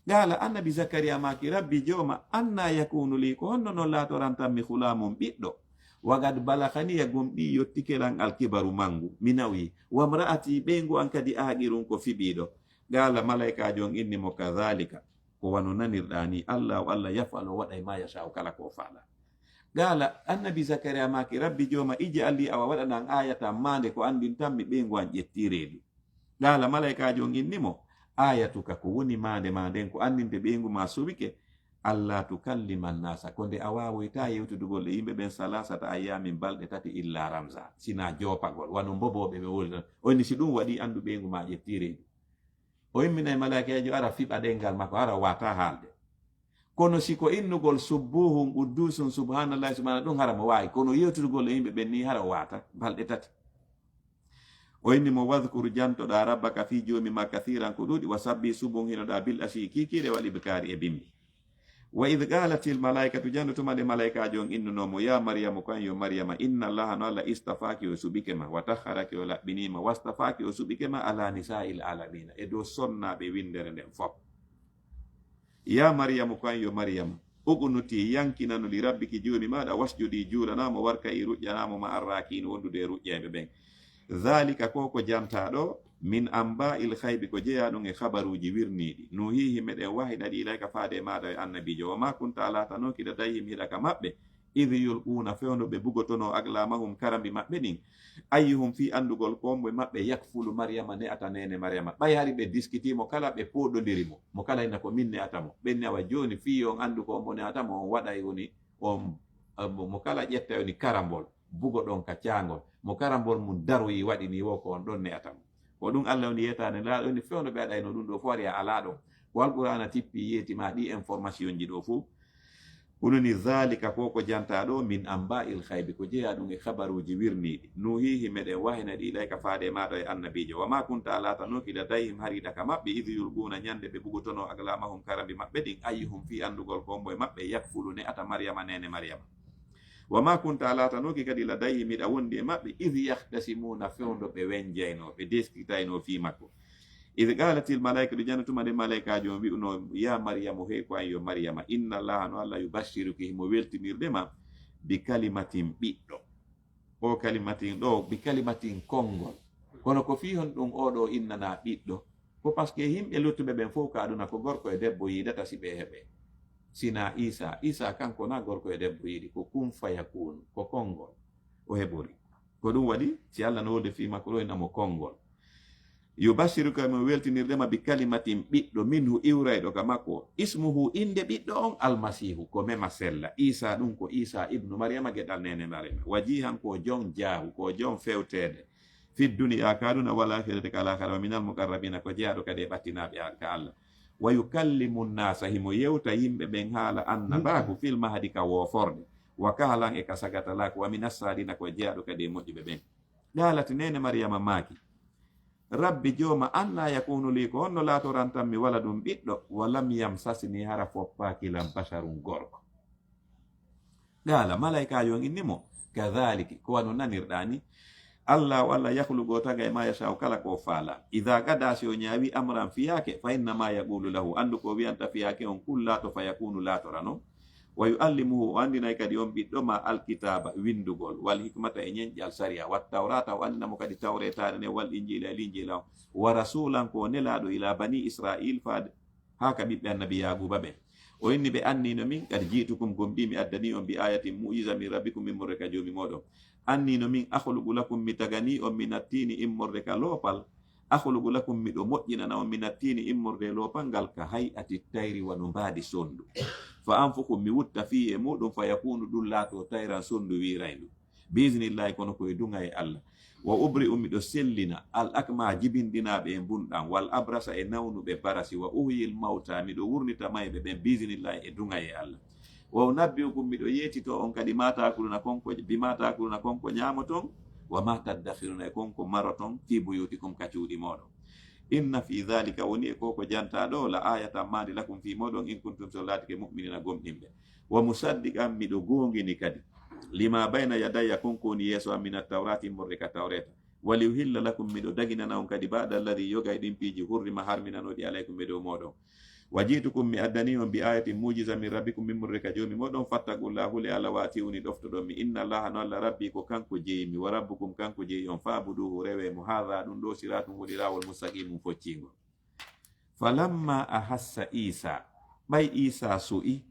Qaala, annabi Zakariya maaki, rabbi jooma, anna yakunu li, ko honno non laatorantammi, ghulaamun, ɓiɗɗo, wa qad balaghaniya, gom ɓii yottike lan, al kibaru, mangu, mi nawi, wa mra'ati, ɓeyngu an kadi, aaqirun, ko fiɓiiɗo. Qaala, malaikaajo on inni mo, kadhalika, ko wano nanirɗaa ni, Allahu, Allah, yaf'alu, o waɗay, ma yasha'u, kala ko o faalaa. Qaala, annabi Zakariya maaki, rabbi jooma, ij'al li, awa waɗanan, ayatan, maande, ko anndintammi, ɓeyngu an ƴettii reedu. Qaala, malaikaajo on inni mo, ayatuka, ko woni maande ma nden, ko anndinte ɓeyngu ma suɓike, alla tukallima nnasa, ko nde a waawoytaa yewtidugol e yimɓe ɓen, salasata ayyamin, balɗe tati, illa ramza, sinaa joopagol, wano mbobooɓe ɓe wowlirta. O inni, si ɗum waɗii, anndu ɓeyngu ma ƴettii reedu. O imminay malaikaajo, ara fiɓa ɗenngal makko, ara o waawataa haalde. Kono si ko innugol subbuhun quddusun subhanallahi subhana, ɗum hara mo waawi. Kono yewtidugol e yimɓe ɓen ni hara o waawataa balɗe tati. O inni mo, wadhkur, jantoɗaa, rabbaka, fii joomi ma, kathiran, ko ɗuuɗi, wa sabbih, subunhinoɗaa, bil ashiyyi, kiikiiɗe, wal ibkaari, e bimbi. Wa idh qalatil malaikatu, janto tuma nde malaikaajo on innunoo mo, ya Maryamu, ko an yo Maryama, inna Allaha, no Allah, istafaki, o suɓike ma, wa tahharaki, o laɓɓinii ma, wastafaki, o suɓike ma, ala nisa'il alamina, e dow sonnaaɓe winndere nden fof. Ya Maryamu, ko an yo Maryama, uqnuti, yankinanu, li rabbiki, joomi maaɗa, wasjudi, juulanaa mo, warka'i, ruƴƴanaa mo, ma arrakiin, wondude e ruƴƴayɓe ɓen. Dhalika, ko ko jantaa ɗo, min amba'il ghaybi, ko jeyaa ɗum e khabaruuji wirniiɗi. Nuhihi, meɗen wahina ɗi, ilayka, faade e maaɗa, e annabiijo. Wa ma kunta, a laatanooki, ladayhim, hiɗa ka maɓɓe, idh yulquuna, fewndo ɓe bugotonoo, aqlamahum, karambi maɓɓe ɗin, ayyuhum, fii anndugol ko hombo e maɓɓe, yakfulu Maryama, ne'ata neene Maryama. Ɓay hari ɓe diskitii mo kala, ɓe pooɗondiri mo, mo kala ina ko min ne'ata mo. Ɓen ni, awa jooni fii yo on anndu ko hombo ne'ata mo, on waɗay woni on, mo, mo kala ƴettay woni karambol, bugoɗon ka caangol. Mo karambol mum daroyi waɗi ni wo, ko on ɗon ne'ata mo. Ko ɗum Allah woni yeetaade, laa woni fewndo ɓe waɗayno ɗum ɗo fof, ari a alaa ɗon. Ko Alqur'aana tippi yeeti ma ɗi information ji ɗo fof. Kono ni, dhalika, ko ko jantaa ɗo, min amba'il ghaybi, ko jeyaa ɗum e khabaruuji wirniiɗi. Nuhihi, meɗen wahina ɗi, ilayka, faade e maaɗa e annabiijo. Wa ma kunta, a laatanooki, ladayhim, hariiɗa ka maɓɓe, idh yulquuna, ñande ɓe bugotonoo, aqlamahum, karambi maɓɓe ɗin, ayyuhum, fii anndugol ko hombo e maɓɓe, yakfulu, ne'ata Maryama, neene Maryama. Wa ma kunta, a laatanooki kadi, ladayhim, hiɗa wondi e maɓɓe, idh yahtasimuuna, fewndo ɓe wenjaynoo, ɓe deskitaynoo fii makko. Idh qalatil malaikatu, janto tuma nde malaikaajo on wi'unoo, ya Maryamu, hey ko an yo Maryama, inna Allaha, no Allah, yubashiruki, himo weltinirde ma, bi kalimatin, ɓiɗɗo. O kalimatin ɗo, bi kalimatin, konngol. Kono ko fii honɗum o ɗo innanaa ɓiɗɗo? Ko parce que yimɓe luttuɓe ɓen fof ka aduna, ko gorko e debbo yiidata si ɓe heɓe. Sina Isa, Isa kanko na gorko e debbo yiɗi, ko kun fayakun, ko konngol o heɓori. Ko ɗum waɗi, si Allah no wolde fii makko ɗo, ina mo konngol. Yubashiruka, mo weltinirde ma, bi kalimatin, ɓiɗɗo, minhu, iwrayɗo ka makko, ismuhu, innde ɓiɗɗo on, Almasihu, ko mema sella. Isa ɗum ko Isa ibnu Maryama, geɗal nene Maryama. Wajihan, ko jon jaahu, ko jon fewteede. Fi duniya, ka aduna, wal akhirati, ka laakhara, wa minal muqarrabina, ko jeyaaɗo kadi e ɓattinaaɓe ka Allah. Wa yukallimu nnasa, himo yewta yimɓe ɓen haala annabaaku, fil mahdi, ka wooforde, wa kahlan, e ka sagata laaku, wa minas salihina, ko jeyaaɗo kadi e moƴƴuɓe ɓen. Qaalat, nene Maryama maaki, Rabbi, Jooma, anna yakunu li, ko honno laatorantammi waladun, ɓiɗɗo, wa lam yamsasni, hara foppaaki lan, basharun, gorko. Qaala, malaykaajo on inni mo, kadhaliki, ko wano nanirɗaa ni. Allahu, Allah, yakhluqu, o tagay, ma yasha'u, kala ko o faala. Idha qada, si o ñaawi, amran, fiyaake, fa innama yaqulu lahu, anndu ko o wi'anta fiyaake on, kun, laato, fayakunu, laatora non. Wa yu'allimuhu, o anndinay kadi on ɓiɗɗo ma alkitaaba, winndugol, wal hikmata, e ñenƴal sariya, wat tawrata, o anndina mo kadi tawretaare nden, wal injiila, e linjiila on, wa rasulan, ko o nelaaɗo, ila bani Israil, faade haa ka ɓiɓɓe annabi Yaaquuba ɓen. O inni ɓe, anni no min, qad ji'tukum, gomɗii mi addanii on, bi ayatin, mu'jiza, min rabbikum, immorde ka Joomi mooɗon. Anni no min, akhluqu lakum, mi tagani on, min attiini, immorde ka loopal, akhluqu lakum, miɗo moƴƴinana on, min attiini, immorde e loopal ngal, ka hay'ati tayri, wano mbaadi sonndu. Fa anfukhu, mi wutta fii e muɗum, fa yakunu, ɗum laato, tayran, sonndu wiirayndu. Bi iznillahi, kono ko e duŋayee Allah. Wa ubri'u, miɗo sellina, al akmaha, jibindinaaɓe e mbunɗan, wal abrasa, e nawnuɓe barasi, wa uhyil mawta, miɗo wurnita mayɓe ɓen, bi iznillahi, e duŋayee Allah. Wa unabbi'ukum, miɗo yeetito on kadi, ma ta'kuluna, kon ko, bima ta'kuluna, kon ko ñaamoton, wa ma taddakhiruna, e kon ko maroton, fi buyutikum, ka cuuɗi mooɗon. Inna fi dhalika, woni e ko ko jantaa ɗo, la ayatan, maandi, lakum, fii mooɗon, in kuntum, si on laatike, mu'minina, gomɗinɓe. Wa musaddiqan, miɗo goongini kadi, lima bayna yadayya, kon ko woni yeeso am, mina tawrati, immorde ka tawreta. Wa li uhilla lakum, miɗo daginana on kadi, ba'da alladhi, yoga e ɗin piiji, hurrima, harminanooɗi, alaykum, e dow mooɗon. Wa ji'tukum, mi addanii on, bi ayatin, mu'jiza, min rabbikum, immorde ka Joomi mooɗon, fattaqullaha, hule Allah, wa ati'uni, ɗoftoɗon mi. Inna Allaha, no Allah, rabbi, ko kanko jeyi mi, wa rabbukum, kanko jeyi on, fa'buduhu, rewee mo, hadha, ɗum ɗo, siratun, woni laawol, mustaqimun, focciingol. Falamma ahassa Isa, ɓay Isa su'i,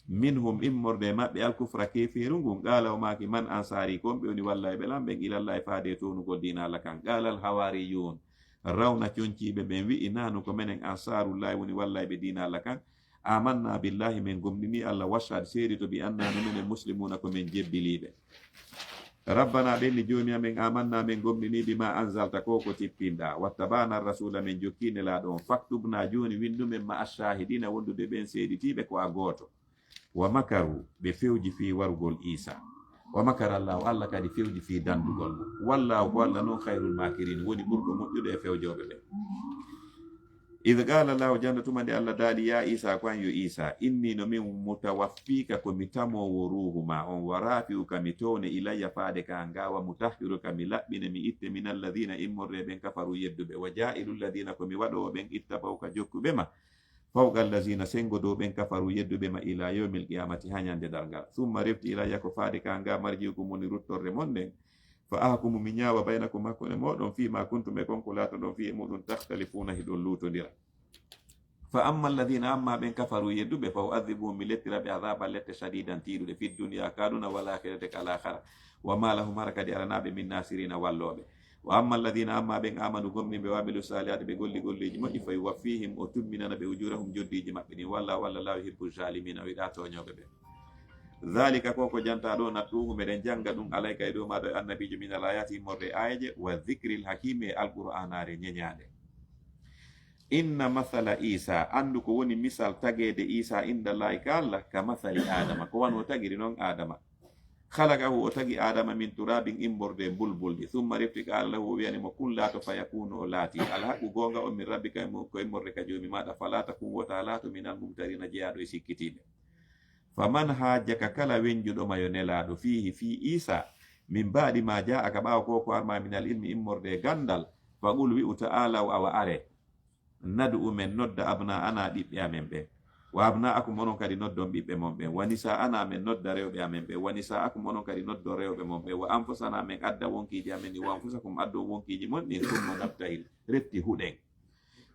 minhum, immorde e maɓɓe, alkufra, keefeeru ngun, qaala, o maaki, man ansari, ko on ɓe woni wallayɓe lan ɓen, ilallahi, faade e townugol diina Allah kan? Qaala alhawariyun, rawna conciiɓe ɓen wi'i, nahnu, ko menen, ansarullahi, woni wallayɓe diina Allah kan, amanna billahi, men gomɗini Allah, washhad, seedito, bi anna, no menen, muslimuna, ko men jebbiliiɓe. Rabbana, ɓen ni Joomi amen, amanna, men gomɗini, bima anzalta, ko ko tippinɗaa, wattaba'na rasula, men jokki Nelaaɗo on, faktubna, jooni winndu men, ma'a shahidina, wondude ɓen seeditiiɓe, ko a gooto. Wa makaru, ɓe fewji fii warugol Isa. Wa makara Allahu, Allah kadi fewji fii dandugol mo. Wallahu, ko Allah non, khayrul makirin, woni ɓurɗo moƴƴude e fewjooɓe ɓen. Idh qala Allahu, jannda tuma nde Allah daali, ya Isa, ko an yo Isa, inni no min mutawaffiika, ko mi tamoowo ruuhu ma on, wa rafi'uka, mi towne, ilayya, faade ka an ga, wa mutahhiruka, mi laɓɓine, mi itte, min alladhina, immorde ɓen, kafaru, yedduɓe, wa ja'ilu alladhina, ko mi waɗoowo ɓen, ittaba'uka, jokkuɓe ma, fawqa allazina, sengo dow ɓen, kafaru, yedduɓe ma, ila yawmil qiyamati, ha ñande darngal. Summa refti ilayya, ko faade ka nga, marji'ukum, woni ruttorde mon nden. Fa ahkumu, mi ñaawa, baynakum, hakkunde mooɗon, fi ma kuntum, e kon ko laatonɗon, fi e muɗum, takhtalifuna, hiɗon luutondira. Fa amma alladhina, amma ɓen, kafaru, yedduɓe, fa u'adhibuhum, mi lettira ɓe, adhaban, lette, shadidan, tiiɗuɗe, fi dunya, ka aduna, wal akhirati, ka laakhara. Wa ma lahum, hara kadi alanaa ɓe, min nasirina, wallooɓe. Wa amma alladhina, amma ɓen, amanu, gomɗinɓe, wa amilu salihati, ɓe golli golleeji moƴƴi, fa yuwaffihim, o tumminana ɓe, ujurahum, joddiiji maɓɓe ɗin, wallahu, Allah, la yuhibbu zalimina, o yiɗaa tooñooɓe ɓe. Dhalika, ko ko jantaa ɗo, natluhu, meɗen jannga ɗum, alayka, e dow maaɗo, e annabiijo, min al ayati, immorde e aayeeje, wa dhikril hakimi, e alqur'aanaare ñeñaande. Inna mathala Isa, anndu ko woni misal tageede Isa inda Allahi ka Allah, ka mathali Adama, ko wano tagiri non Adama. Khalaqahu, o tagi Adama, min turabin, immorde e mbulbuldi. Thumma refti qala lahu, o wi'ani mo, kun, laato, fayakunu, o laati. Alhaqqu, goonga on, min rabbika, ko immorde ka Joomi maaɗa. Fala takun, wota laato, minal mumtarina, jeyaaɗo e sikkitiiɓe. Faman hajjaka, kala wenjuɗo ma yo Nelaaɗo, fiihi, fii Isa, min ba'di ma ja'aka, ɓaawo ko ko arma, minal ilmi, immorde e ganndal, faqul, wi'u, ta'alaw, awa are. Nad'u, men nodda, abna'ana, ɓiɓɓe amen ɓen. Wa abna'akum, onon kadi noddon ɓiɓɓe mon ɓen. Wa nisa'ana, men nodda rewɓe amen ɓen. Wa nisa'akum, onon kadi noddon rewɓe mon ɓen. Wa anfusana, men adda wonkiiji amen ɗin. Wa anfusakum, addon wonkiiji mon ɗin. Summa nabtahil, refti huɗen.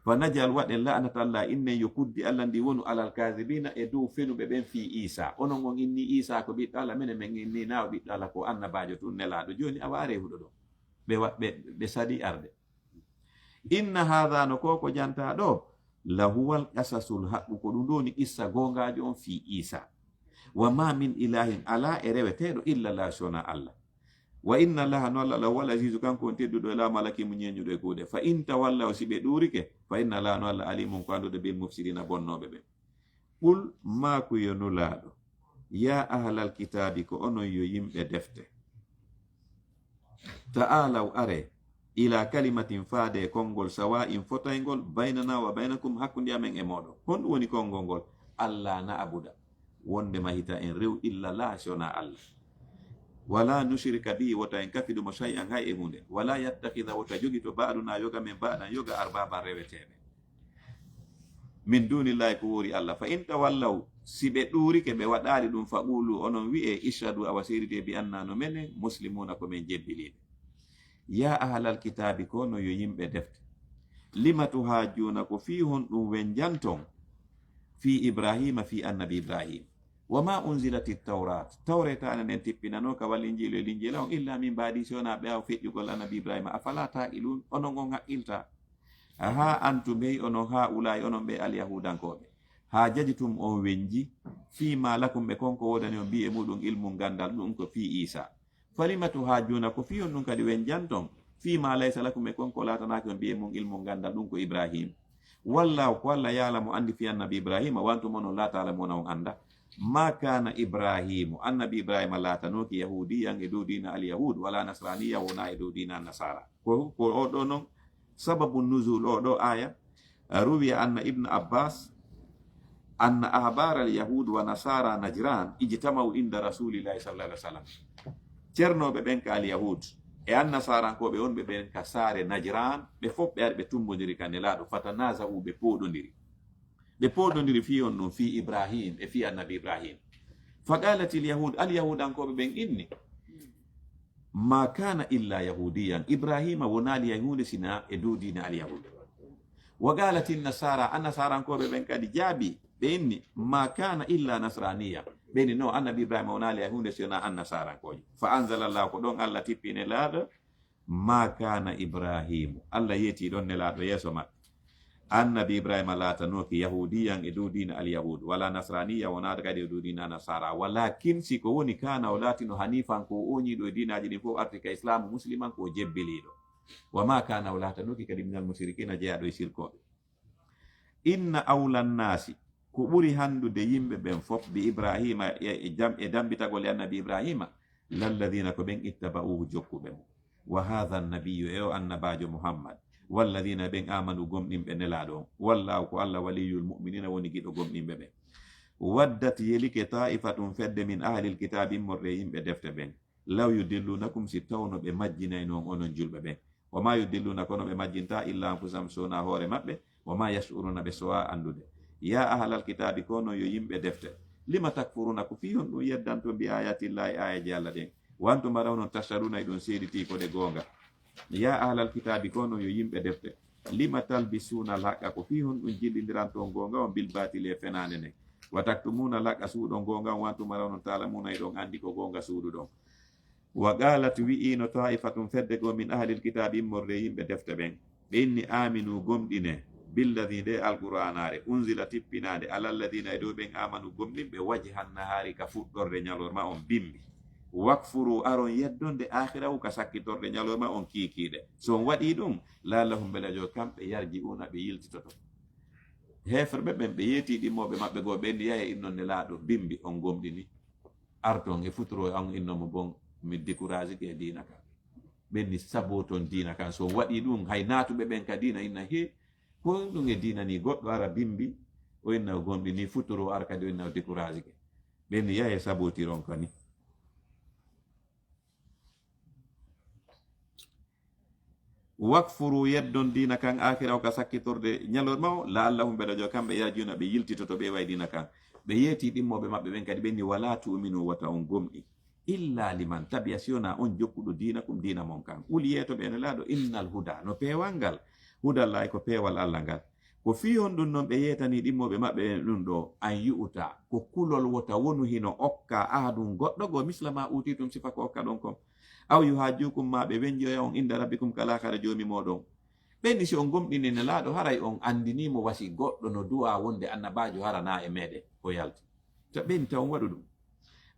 Fa najal, waɗen la'nata Allah, innen yo kuddi Allah ndi wonu alal kaazibina, e dow fenuɓe ɓen fii Iisa. Onon on inni Iisa ko ɓiɗɗo Allah, menen men inni naa o ɓiɗɗo Allah, ko annabaajo tun nelaaɗo. Jooni awa aree huɗo ɗo. Ɓe wa-, ɓe, ɓe sadi arde. Inna haadha, no ko ko jantaa ɗo, la huwal qasasul haqqu, ko ɗum ɗo woni qissa goongaajo on fii Iisa. Wa ma min ilahin, alaa e reweteeɗo illa Allah, si wonaa Allah. Wa inna Allaha, no Allah, la huwal azizu, kanko on tedduɗo, e laamu alaa ki mo ñeeñuɗo e kuuɗe. Fa in tawallaw, si ɓe ɗuurike, fa inna Allaha, no Allah, alimun, ko annduɗo bil mufsidina, bonnooɓe ɓen. Qul, maaku yo Nulaaɗo, ya ahlal kitaabi, ko onon yo yimɓe defte. Ta'aalaw, aree, ila kalimatin, faade e konngol, sawa'in, fotayngol, baynana wa baynakum, hakkunde amen e mooɗon. Honɗum woni konngol ngol? Alla na'buda, wonde ma hita en rew illa Laaha, si wonaa Alla. Wala nushrika bihi, wota en kafidu mo shay'an, hay e huunde. Wala yattakhidha, wota jogito ba'duna, yoga men, ba'dan, yoga, arbaban, reweteeɓe, min dunillahi, ko woori Alla. Fa in tawallaw, si ɓe ɗuurike, ɓe waɗaali ɗum, faqulu, onon wi'ee, ishhadu, awa seeditee, bi anna, no menen, muslimuna, ko men jebbiliiɓe. Ya ahlal kitaabi, ko no yo yimɓe defte. Lima tuhajjuna, ko fii honɗum wenjanton, fii Ibrahima, fii annabi Ibrahim. Wa ma unzilatit tawrat, tawreta enen en tippinanoo ka wal injiilu e linjiila on, illa min ba'di, si wonaa ɓaawo feƴƴugol annabi Ibrahima. Afala taqilun, onon on haqqiltaa? Aha antum, hey onon, haa'ulaa'i, onon ɓe alyahuudankooɓe, hajajtum, on wenji, fii ma lakum, ɓe kon ko woodani on, bi e muɗum, ilmun, ganndal, ɗum ko fii Iisa. Falima tuhajjuna, ko fii honɗum kadi wenjanton, fii ma laysa lakum, e kon ko laatanaaki on, bi e mum, ilmun, ganndal, ɗum ko Ibrahim. Wallaahu, ko Alla, ya'lamu, anndi, fii annabi Ibrahima, wa antum, onon, laa ta'lamuna, on anndaa. Ma kaana Ibrahimu, annabi Ibrahima laatanooki yahuudiyan e dow diina alyahud, wala nasraniya, wonaa e dow diina annasaara. Ko, ko o ɗo non sababu nuzul o ɗo aya. Ruwiya anna Ibn Abbas, anna ahbar al yahud wa nasara Najran ijtama'u inda Rasulillahi sallallahu alaihi wasallam. Cernooɓe ɓen ka al yahud e annasarankooɓe wonɓe ɓen ka saare Najran, ɓe fof ɓe ari ɓe tumbondiri ka Nelaaɗo, fatanaza'u, ɓe pooɗondiri. Ɓe pooɗondiri fii honɗum, fii Ibrahim, e fii annabi Ibrahim. Faqalatil yahud, al yahudankooɓe ɓen inni, ma kana illa yahudiyan, Ibrahima wonaali hay huunde si wonaa e dow diina al yahud. Wa qalatin nasara, annasarankooɓe ɓen kadi jaabi, ɓe inni, ma kana illa nasraniya. Ɓe inni, no, annabi Ibrahima wonaali hay huunde si wonaa annasarankoojo. Fa anzalallahu, ko ɗon Alla tippi Nelaaɗo, ma kana Ibrahimu. Alla yeetii ɗon Nelaaɗo yeeso maɓɓe. Annabi Ibrahima laatanooki yahuudiyan e dow diina al yahud, wala nasraniya, wonaa kadi e dow diina nasara. Walakin, si ko woni, kana, o laatino, hanifan, ko o ooñiiɗo e diinaaji ɗin fof, arti ka islaamu, musliman, ko o jebbiliiɗo. Wa ma kana, o laatanooki kadi minal mushrikina, jeyaaɗo e sirkooɓe. Inna awla nnaasi, ko ɓuri hanndude yimɓe ɓen fof, bi Ibrahima, e, e jam-, e dammbitagol e annabi Ibrahima, lalladina, ko ɓen, ittaba'uhu, jokkuɓe mo. Wa hadha nabiyyu, e o annabaajo Muhammad, walladina, ɓen, amanu, gomɗinɓe Nelaaɗo on. Wallahu, ko Alla, waliyul mu'minina, woni giɗo gomɗinɓe ɓen. Waddat, yelike, ta'ifatun, fedde, min ahlil kitaabi, immorde e yimɓe defte ɓen. Law yudillunakum, si tawno ɓe majjinayno on, onon julɓe ɓen. Wa ma yudilluna, kono ɓe majjintaa, illa anfusahum, so wonaa hoore maɓɓe. Wa ma yash'uruna, ɓe sowaa anndude. Ya ahlal kitaabi, ko onon yo yimɓe defte. Lima takfuruna, ko fii honɗum yeddanton, bi ayatillahi, aayeeje Alla ɗen. Wa antum, hara onon, tashhaduna, hiɗon seeditii ko ɗe goonga. Ya ahlal kitaabi, ko onon yo yimɓe defte. Lima talbisuna al haqqa, ko fii honɗum jillindiranton goonga on, bil batili, e fenaande nden. Wa taktumuna al haqqa, suuɗon goonga on, wa antum, hara onon, ta'lamuna, hiɗon anndi ko goonga suuɗuɗon. Wa qalat, wi'iino, ta'ifatun, fedde goo, min ahlil kitaabi, immorde e yimɓe defte ɓen. Ɓe inni, aminu, gomɗine, billadhi, nde alqur'aanaare, unzila, tippinaande, ala alladhina, e dow ɓen, amanu, gomɗinɓe, wajhan nahaari, ka fuɗɗorde ñalorma on, bimbi. Wakfuru, aron yeddonde, aakhirahu, ka sakkitorde ñalorma on, kiikiiɗe. So on waɗii ɗum, la'allahum, mbele jo kamɓe, yarji'una, ɓe yiltitoto. Heeferɓe ɓen, ɓe yeetii ɗimmooɓe maɓɓe goo, ɓe inni, yaya, innon Nelaaɗo, bimbi, on gomɗini. Arton e futuro on, inno mo, bon, mi découragike e diina kan. Ɓen ni saboton diina kan. So waɗi ɗum, hay naatuɓe ɓen ka diina inna, he, ko ɗum e diina ni, goɗɗo ara bimbi, o inna o gomɗini, futuro ar kadi o inna o découragike. Ɓen ni yahe sabotiron kani. Wakfuru, yeddon diina kan, akira o ka sakkitorde ñalorma o, la'allahum, mbeɗa jo kamɓe, yarjiuna, ɓe yiltitoto, ɓe way diina kan. Ɓe yeeti ɗimmooɓe maɓɓe ɓen kadi, ɓe ni, wala tu'minu, wata on gomɗi, illa liman tabi'a, si wona on jokkuɗo diinakum, diina mon kan. Qul, yeeto ɓe, Nelaaɗo, innal huda, no peewal ngal, hudallahi, ko peewal Allah ngal. Ko fii honɗun non ɓe yeetanii ɗimmooɓe maɓɓe ɓen ɗun ɗoo? An yu'ta, ko kulol wota wonu hino okka ahadun goɗɗo goo, misla ma uutiitum, sifa ko okka ɗon kon. Aw yuhajjukum, maa ɓe wenjoya on, inda rabbikum, ka laakara Joomi mooɗon. Ɓen si on gomɗini Nelaaɗo, haray on anndinii mo wasi goɗɗo no duwaa wonde annabaajo hara naa e meɗen, o yalti. Ta ɓen ta on waɗu ɗun.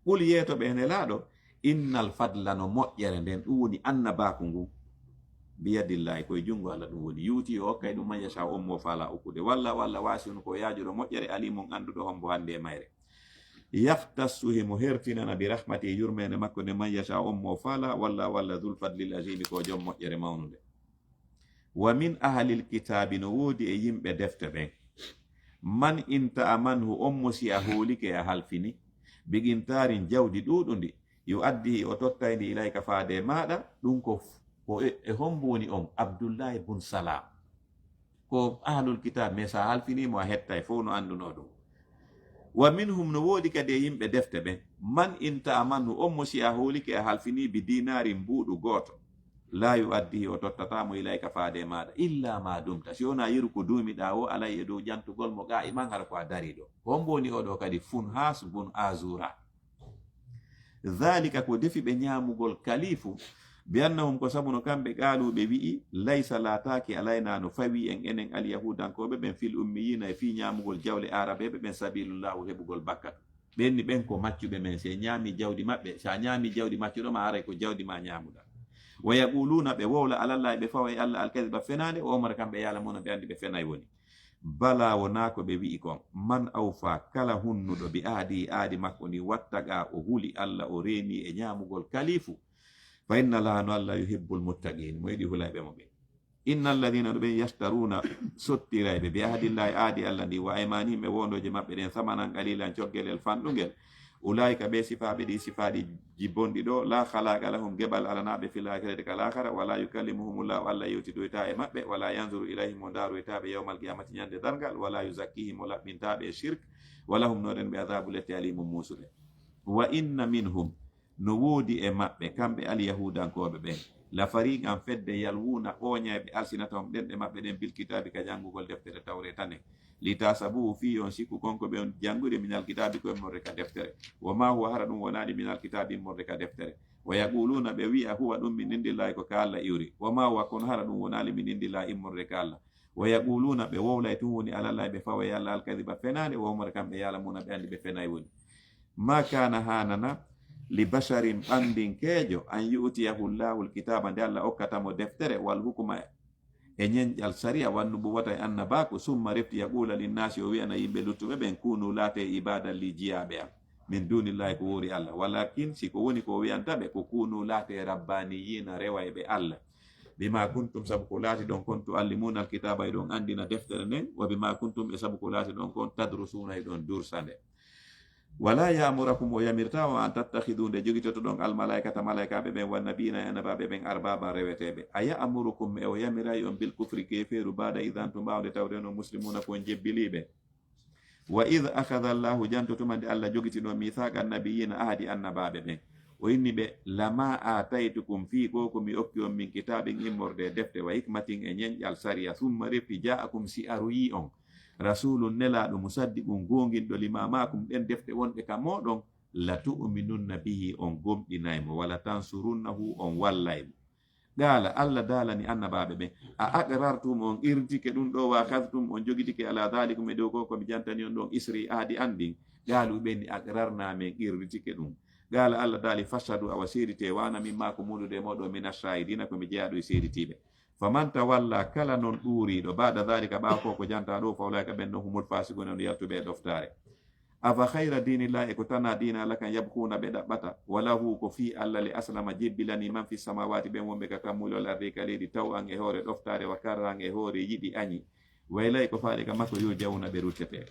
Qul, yeeto ɓe Nelaaɗo, innal fadla, no moƴƴere nden, ɗun woni annabaaku ngun, biyadillaahi, ko e junngo Alla ɗun woni, yu'tii, o okkay ɗun, man yashaa'u, on mo faalaa okkude. Wallaahu, Alla, waasi'un, ko yaajuɗo moƴƴere, aliimun, annduɗo hombo hande e mayre. Yakhtassu, himo hertinana, bi rahmatihi, yurmeende makko nden, man yashaa'u, on mo faalaa. Wallaahu, Alla, dhul fadlil aziimi, ko jom moƴƴere mawnunde. Wa min ahlil kitaabi, no woodi e yimɓe defte ɓen. Man in ta'amanhu, on mo si a hoolike a halfini, bi qintaarin, jawdi ɗuuɗundi, yu'addihi, o tottay ndi, ilayka, faade e maaɗa, ɗun ko, ko e, e hombo woni on? Abdullahi bun Salam. Ko ahlul kitaab, mais sa halfinii mo, a hettay, fow no anndunoo ɗun. Wa minhum, no woodi kadi e yimɓe defte ɓen, man in ta'amanhu, on mo si a hoolike a halfinii, bi diinaarin, mbuuɗu gooto, laa yu'addihi, o tottataa mo, ilayka, faade e maaɗa, illa ma dumta, si wonaa yeru ko duumiɗaa woo, alay, e dow ƴantugol mo, qaa'iman, hara ko a dariiɗo. Hombo woni oo ɗoo kadi? Funhaas bun Azuura. Dhaalika, ko defi ɓe ɲaamugol kalifu, bi annahum, ko sabu no kamɓe, qaaluu, ɓe wi'i, laysa, laataaki, alaynaa, no fawii en, enen alyahuudankooɓe ɓen, fil ummiyiina, e fii ɲaamugol jawle aarabeeɓe ɓen, sabiilun, laawol heɓugol bakkatu. Ɓen ni, ɓen ko maccuɓe men, si en ɲaamii jawdi maɓɓe, si a ɲaamii jawdi maccuɗo ma, haray ko jawdi maa ɲaamuɗaa. Wa yaquuluuna, ɓe wowla, alallaahi, ɓe fawa e Alla, alkadiba, fenaande, wa hum, kamɓe, ya'lamuuna, ɓe anndi ɓe fenay woni. Balaa, wonaa ko ɓe wi'i kon. Man awfaa, kala hunnuɗo, bi ahdihi, ahdi makko ndin, wattaqa, o huli Alla, o reenii e ɲaamugol kalifu, fa inna Allaaha, no Alla, yuhibbul muttaqiin, mo yiɗi hulayɓe mo ɓen. Inna alladiina, no ɓen, yashtaruuna, sottirayɓe, bi ahdillaahi, ahdi Alla ndin, wa aymaanihim, e woondooje maɓɓe ɗen, samanan qaliilan, coggelel fanɗungel, ulaa'ika, ɓee sifaaɓe ɗii sifaaji bonɗi ɗoo, laa khalaaqa lahum, geɓal alanaa ɓe, fil aakhirati, ka laakara, wa laa yukallimuhumullaahu, Alla yewtidoytaa e maɓɓe, wa laa yanzuru ilayhim, o ndaaroytaa ɓe, yawmal qiyaamati, ɲande darngal, wa laa yuzakkiihim, o laɓɓintaa ɓe e shirk, wa lahum, no ɗon ɓe, adhaabun, lette, aliimun, muusude. Wa inna minhum, no woodi e maɓɓe, kamɓe alyahuudankooɓe ɓen, la fariiqan, fedde, yalwuuna, ooɲayɓe, alsinatahum, ɗenɗe maɓɓe ɗen, bil kitaabi, ka janngugol deftere Tawreeta nden, li tahsabuuhu, fii on sikku kon ko ɓe on janngude, minal kitaabi, ko immorde ka deftere, wa maa huwa, hara ɗum wonaali, minal kitaabi, immorde ka deftere, wa yaquuluuna, ɓe wi'a, huwa, ɗum, min indillaahi, ko ka Alla iwri, wa maa huwa, kono hara ɗum wonaali, min indillaahi, immorde ka Alla, wa yaquuluuna, ɓe wowlay tun woni, alallaahi, ɓe faway Alla, alkadiba, fenaande, wa hum, kamɓe, ya'lamuuna, ɓe anndi ɓe fenay woni. Maa kaana, haananaa, li basharin, ɓanndinkeejo, an yu'tiyahu Llaahu l-kitaaba, nde Alla okkata mo deftere, wal hukma, e ɲenƴal sariya, wan nubuwwata, e annabaaku, summa, refti, yaquula linnaasi, o wi'ana yimɓe luttuɓe ɓen, kuunu, laatee, ibaadan lii, jiyaaɓe am, min duunillaahi, ko woori Alla. Walaakin, si ko woni ko o wi'anta ɓe, ko kuunu, laatee, rabbaaniyiina, rewayɓe Alla. Bimaa kuntum, sabu ko laatiɗon kon, tu'allimuuna l-kitaaba, hiɗon anndina deftere nden, wa bimaa kuntum, e sabu ko laatiɗon kon, tadrusuuna, hiɗon dursa nde. Walaa ya'murakum, o yamirtaa on, an tattakhiduu, nde jogitotoɗon, al-malaa'ikata, malaa'ikaaɓe ɓen, wan-nabiyyiina, e annabaaɓe ɓen, arbaaban, reweteeɓe. A ya'murukum, e o yamiray on, bil kufri, keefeeru, ba'da idh antum, ɓaawo nde tawɗen on, muslimuuna, ko on jebbiliiɓe? Wa idh akhadha Llaahu, janto tuma nde Alla jogitino, miithaaqa n-nabiyyiina, ahadi annabaaɓe ɓen. O inni ɓe, lamaa aataytukum, fii ko ko mi okki on, min kitaabin, immorde e defte, wa hikmatin, e ɲenƴal sariya, summa, refti, jaa'akum, si aroyii on, rasuulun, nelaaɗo, musaddiqun, goonginɗo, limaa ma'akum, ɗen defte wonɗe ka mooɗon, la tu'minunna bihi, on gomɗinay mo, wa la tansurunnahu, on wallay mo. Qaala, Alla daalani annabaaɓe ɓen, a aqrartum, on qirritike ɗum ɗoo, wa akhadhtum, on jogitike, alaa dhaalikum, e dow ko, ko mi jantani on ɗon, isrii, ahadi an ndin? Qaaluu, ɓe ni, aqrarnaa, men qirritike ɗum. Qaala, Alla daali, fashhaduu, awa seeditee, wa ana, min, ma'akum, wondude e mooɗon, mina shaahidiina, ko mi jeyaaɗo e seeditiiɓe. Faman tawallaa, kala non ɗuuriiɗo, ba'da dhaalika, ɓaawo ko, ko jantaa ɗoo, fa ulaa'ika, ɓen non, humul faasiquuna, no yaltuɓe e ɗoftaare. Afa khayra diinillaahi, e ko tanaa diina Alla kan, yabghuuna, ɓe ɗaɓɓata, wa lahu, ko fii Alla le, aslama, jebbilanii, man fis samaawaati, ɓen wonɓe ka kammuuli, wal ardi, e ka leydi, taw'an, e hoore ɗoftaare, wa karhan, e hoore yiɗi aɲi, wa ilayhi, ko faade ka makko, yurja'uuna, ɓe ruttetee.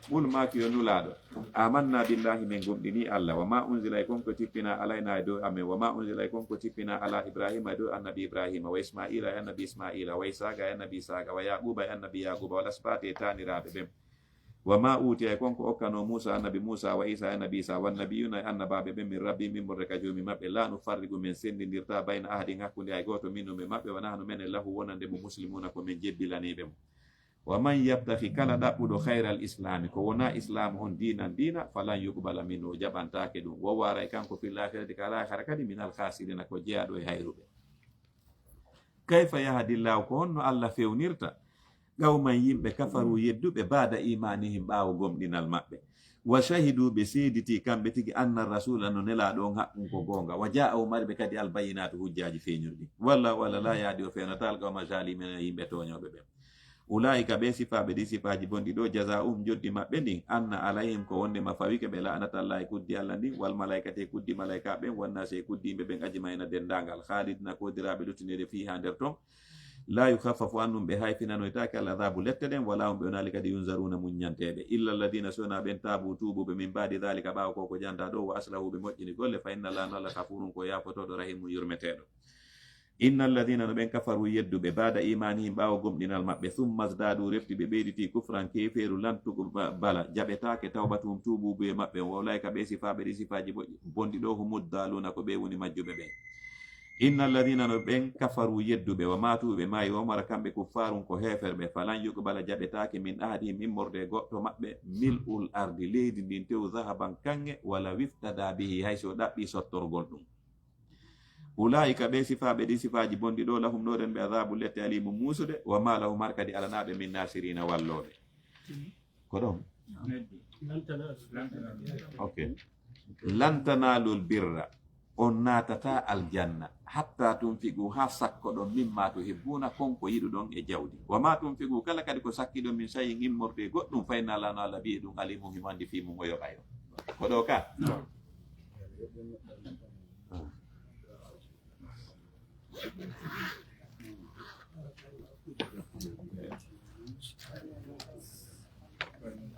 Qul, maaki yo Nulaaɗo, aamannaa billaahi, men gomɗinii Alla, wa maa unzila, e kon ko tippinaa, alaynaa, e dow amen, wa maa unzila, e kon ko tippinaa, alaa Ibraahiima, e dow annabi Ibraahiima, wa Ismaa'iila, e annabi Ismaa'iila, wa Ishaaqa, e annabi Ishaaqa, wa Ya'quuba, e annabi Ya'quuba, wal asbaati, e taaniraaɓe ɓen. Wa maa uutiya, e kon ko okkanoo Muusaa, annabi Muusaa, wa Iisaa, e annabi Iisaa, wan nabiyyuuna, e annabaaɓe ɓen, min rabbihim, immorde ka Joomi maɓɓe, laa nufarriqu, men senndindirtaa, bayna ahadin, hakkunde hay gooto, minhum, e maɓɓe, wa nahnu, menen, lahu, wonande mo, muslimuuna, ko men jebbilaniiɓe mo. Wa man yabtaghi, kala ɗaɓɓuɗo, khayral islami, ko wona islam on, diinan, diina, falan yuqbala minhu, o jaɓantaake ɗum. Wa huwa, haray kanko, fil akhirati, ka laakhara kadi, minal khasirina, ko jeyaaɗo e hayruɓe. Kayfa yahdillahu, ko honno Allah fewnirta, qawman, yimɓe, kafaru, yedduɓe, ba'da imanihim, ɓaawo gomɗinal maɓɓe, wa shahidu, ɓe seediti kamɓe tigi, anna rasula, no nelaaɗo on, haqqun, ko goonga, wa ja'ahum, ari ɓe kadi, al bayyinatu, hujjaaji feeñuɗi. Wallahu, Allah, la yahdi, o fewnataa, al qawma zalimina, yimɓe tooñooɓe ɓen. Ulaa'ika, ɓe sifaaɓe ɗi sifaaji bonɗi ɗo, jazaa'uhum, njoddi maɓɓe ndin, anna alayhim, ko wonde ma fawike ɓe, la'natallahi, kuddi Allah ndin, wal malaa'ikati, e kuddi malaa'ika ɓen, wan naasi, e kuddi yimɓe ɓen, ajma'ina, denndaangal, khalidina, ko diraaɓe luttinede, fiiha, nder ton, la yukhaffafu anhum, ɓe hayfinanoytaake, al adhabu, lette ɗen, wala hum, ɓe wonaali kadi, yunzaruna, muññanteeɓe, illa alladhina, so wonaa ɓen, taabu, tuubuɓe, min ba'di dhalika, ɓaawo ko, ko janta ɗo, wa aslahu, ɓe moƴƴini golle, fa inna Allaha, no Allah, ghafurun, ko yaafotooɗo, rahimun, yurmeteeɗo. Inna alladhina, no ɓen, kafaru, yedduɓe, ba'da imanihim, ɓaawo gomɗinal maɓɓe, thumma zdadu, refti ɓe ɓeyditi, kufran, keefeeru, lan tuqbala, jaɓetaake, tawbatuhum, tuubuubuye maɓɓe on, wa ulaa'ika, ɓe sifaaɓe ɗi sifaaji bo-, bonɗi ɗo, humud daluna, ko ɓe woni majjuɓe ɓen. Inna alladhina, no ɓen, kafaru, yedduɓe, wa matu, ɓe maayi, wa hum, hara kamɓe, kuffarun, ko heeferɓe, falan yuqbala, jaɓetaake, min ahadihim, immorde e goɗɗo maɓɓe, mil'ul ardi, leydi ndin tew, zahaban, kaŋŋe, wala wiftada bihi, hay si o ɗaɓɓi sottorgol ɗum. Ulaa'ika, ɓe sifaaɓe ɗi sifaaji bonɗi ɗo, lahum, no ɗen ɓe, adhabu, lette, alimu, muusude, wa ma lahum, har kadi alanaa ɓe, min nasirina, wallooɓe. Ko ɗon? Ok. Lan tanaalul birra, on naatataa aljanna, hatta tunfiqu, haa sakkoɗon, mimma tuhibbuna, kon ko yiɗuɗon e jawdi. Wa ma tunfiqu, kala kadi ko sakkiɗon, min shay'in, immorde e goɗɗum, fa inna Allaha, no Allah, bihi, ɗum, alimun, himo anndi, fii mum, o yoɓay on. Ko ɗo ka?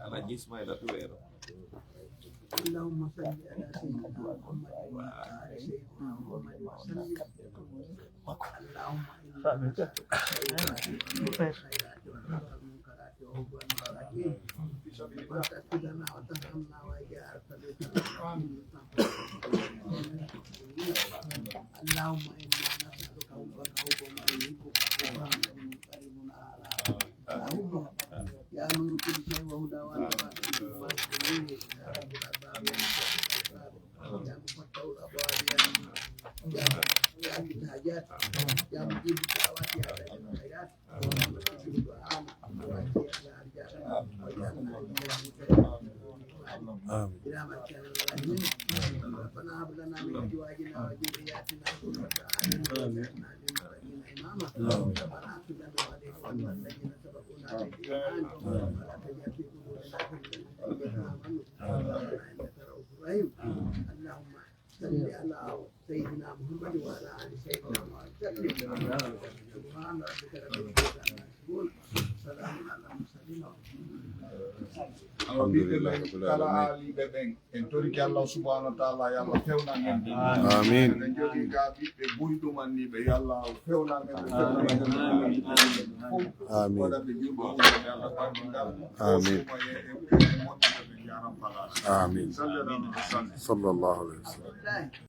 Alhaji Ismaila Tuwero. اللهم صل على سيدنا محمد وعلى آل سيدنا محمد وسلم. اللهم إنا نسألك خيرات الخيرات والشر من الشر وحب المساكين. وأن تكفينا وترحمنا وإذا أرسلت. اللهم إنا نسألك حبك وحب من يحبك وحب من يقربنا على حبك. يا نور كل شيء وهدى وأنت فاتح كل ما يدعون إليه. يا رب الأرباب، يا مفتح الأبواب، يا مجيب الحاجات، يا مجيب الدعوات، يا سميع الخيرات. آمين. ربنا هب لنا من أزواجنا وذرياتنا قرة أعين واجعلنا للمتقين إماما. ربنا اغفر لنا ولإخواننا الذين سبقونا بالإيمان ولا تجعل في قلوبنا غلا للذين آمنوا ربنا إنك رؤوف رحيم. اللهم صل على سيدنا محمد وعلى آل سيدنا محمد وسلم. سبحان ربك رب العزة عما يصفون. سلام على المرسلين. Awa, ɓiɓɓe men kala aaliiɓe ɓen, en torike Allah subhanahu wa ta'ala, yo Allah fewnan en. Amin. Eɗen jogii ka ɓiɓɓe buyɗumanniiɓe, yo Allah fewnan en, ɓe fewnan en. Amin. Waɗa ɓe julɓe, yo Allah barkingal. Amin. Amin. Sallallahu alaihi wasallam.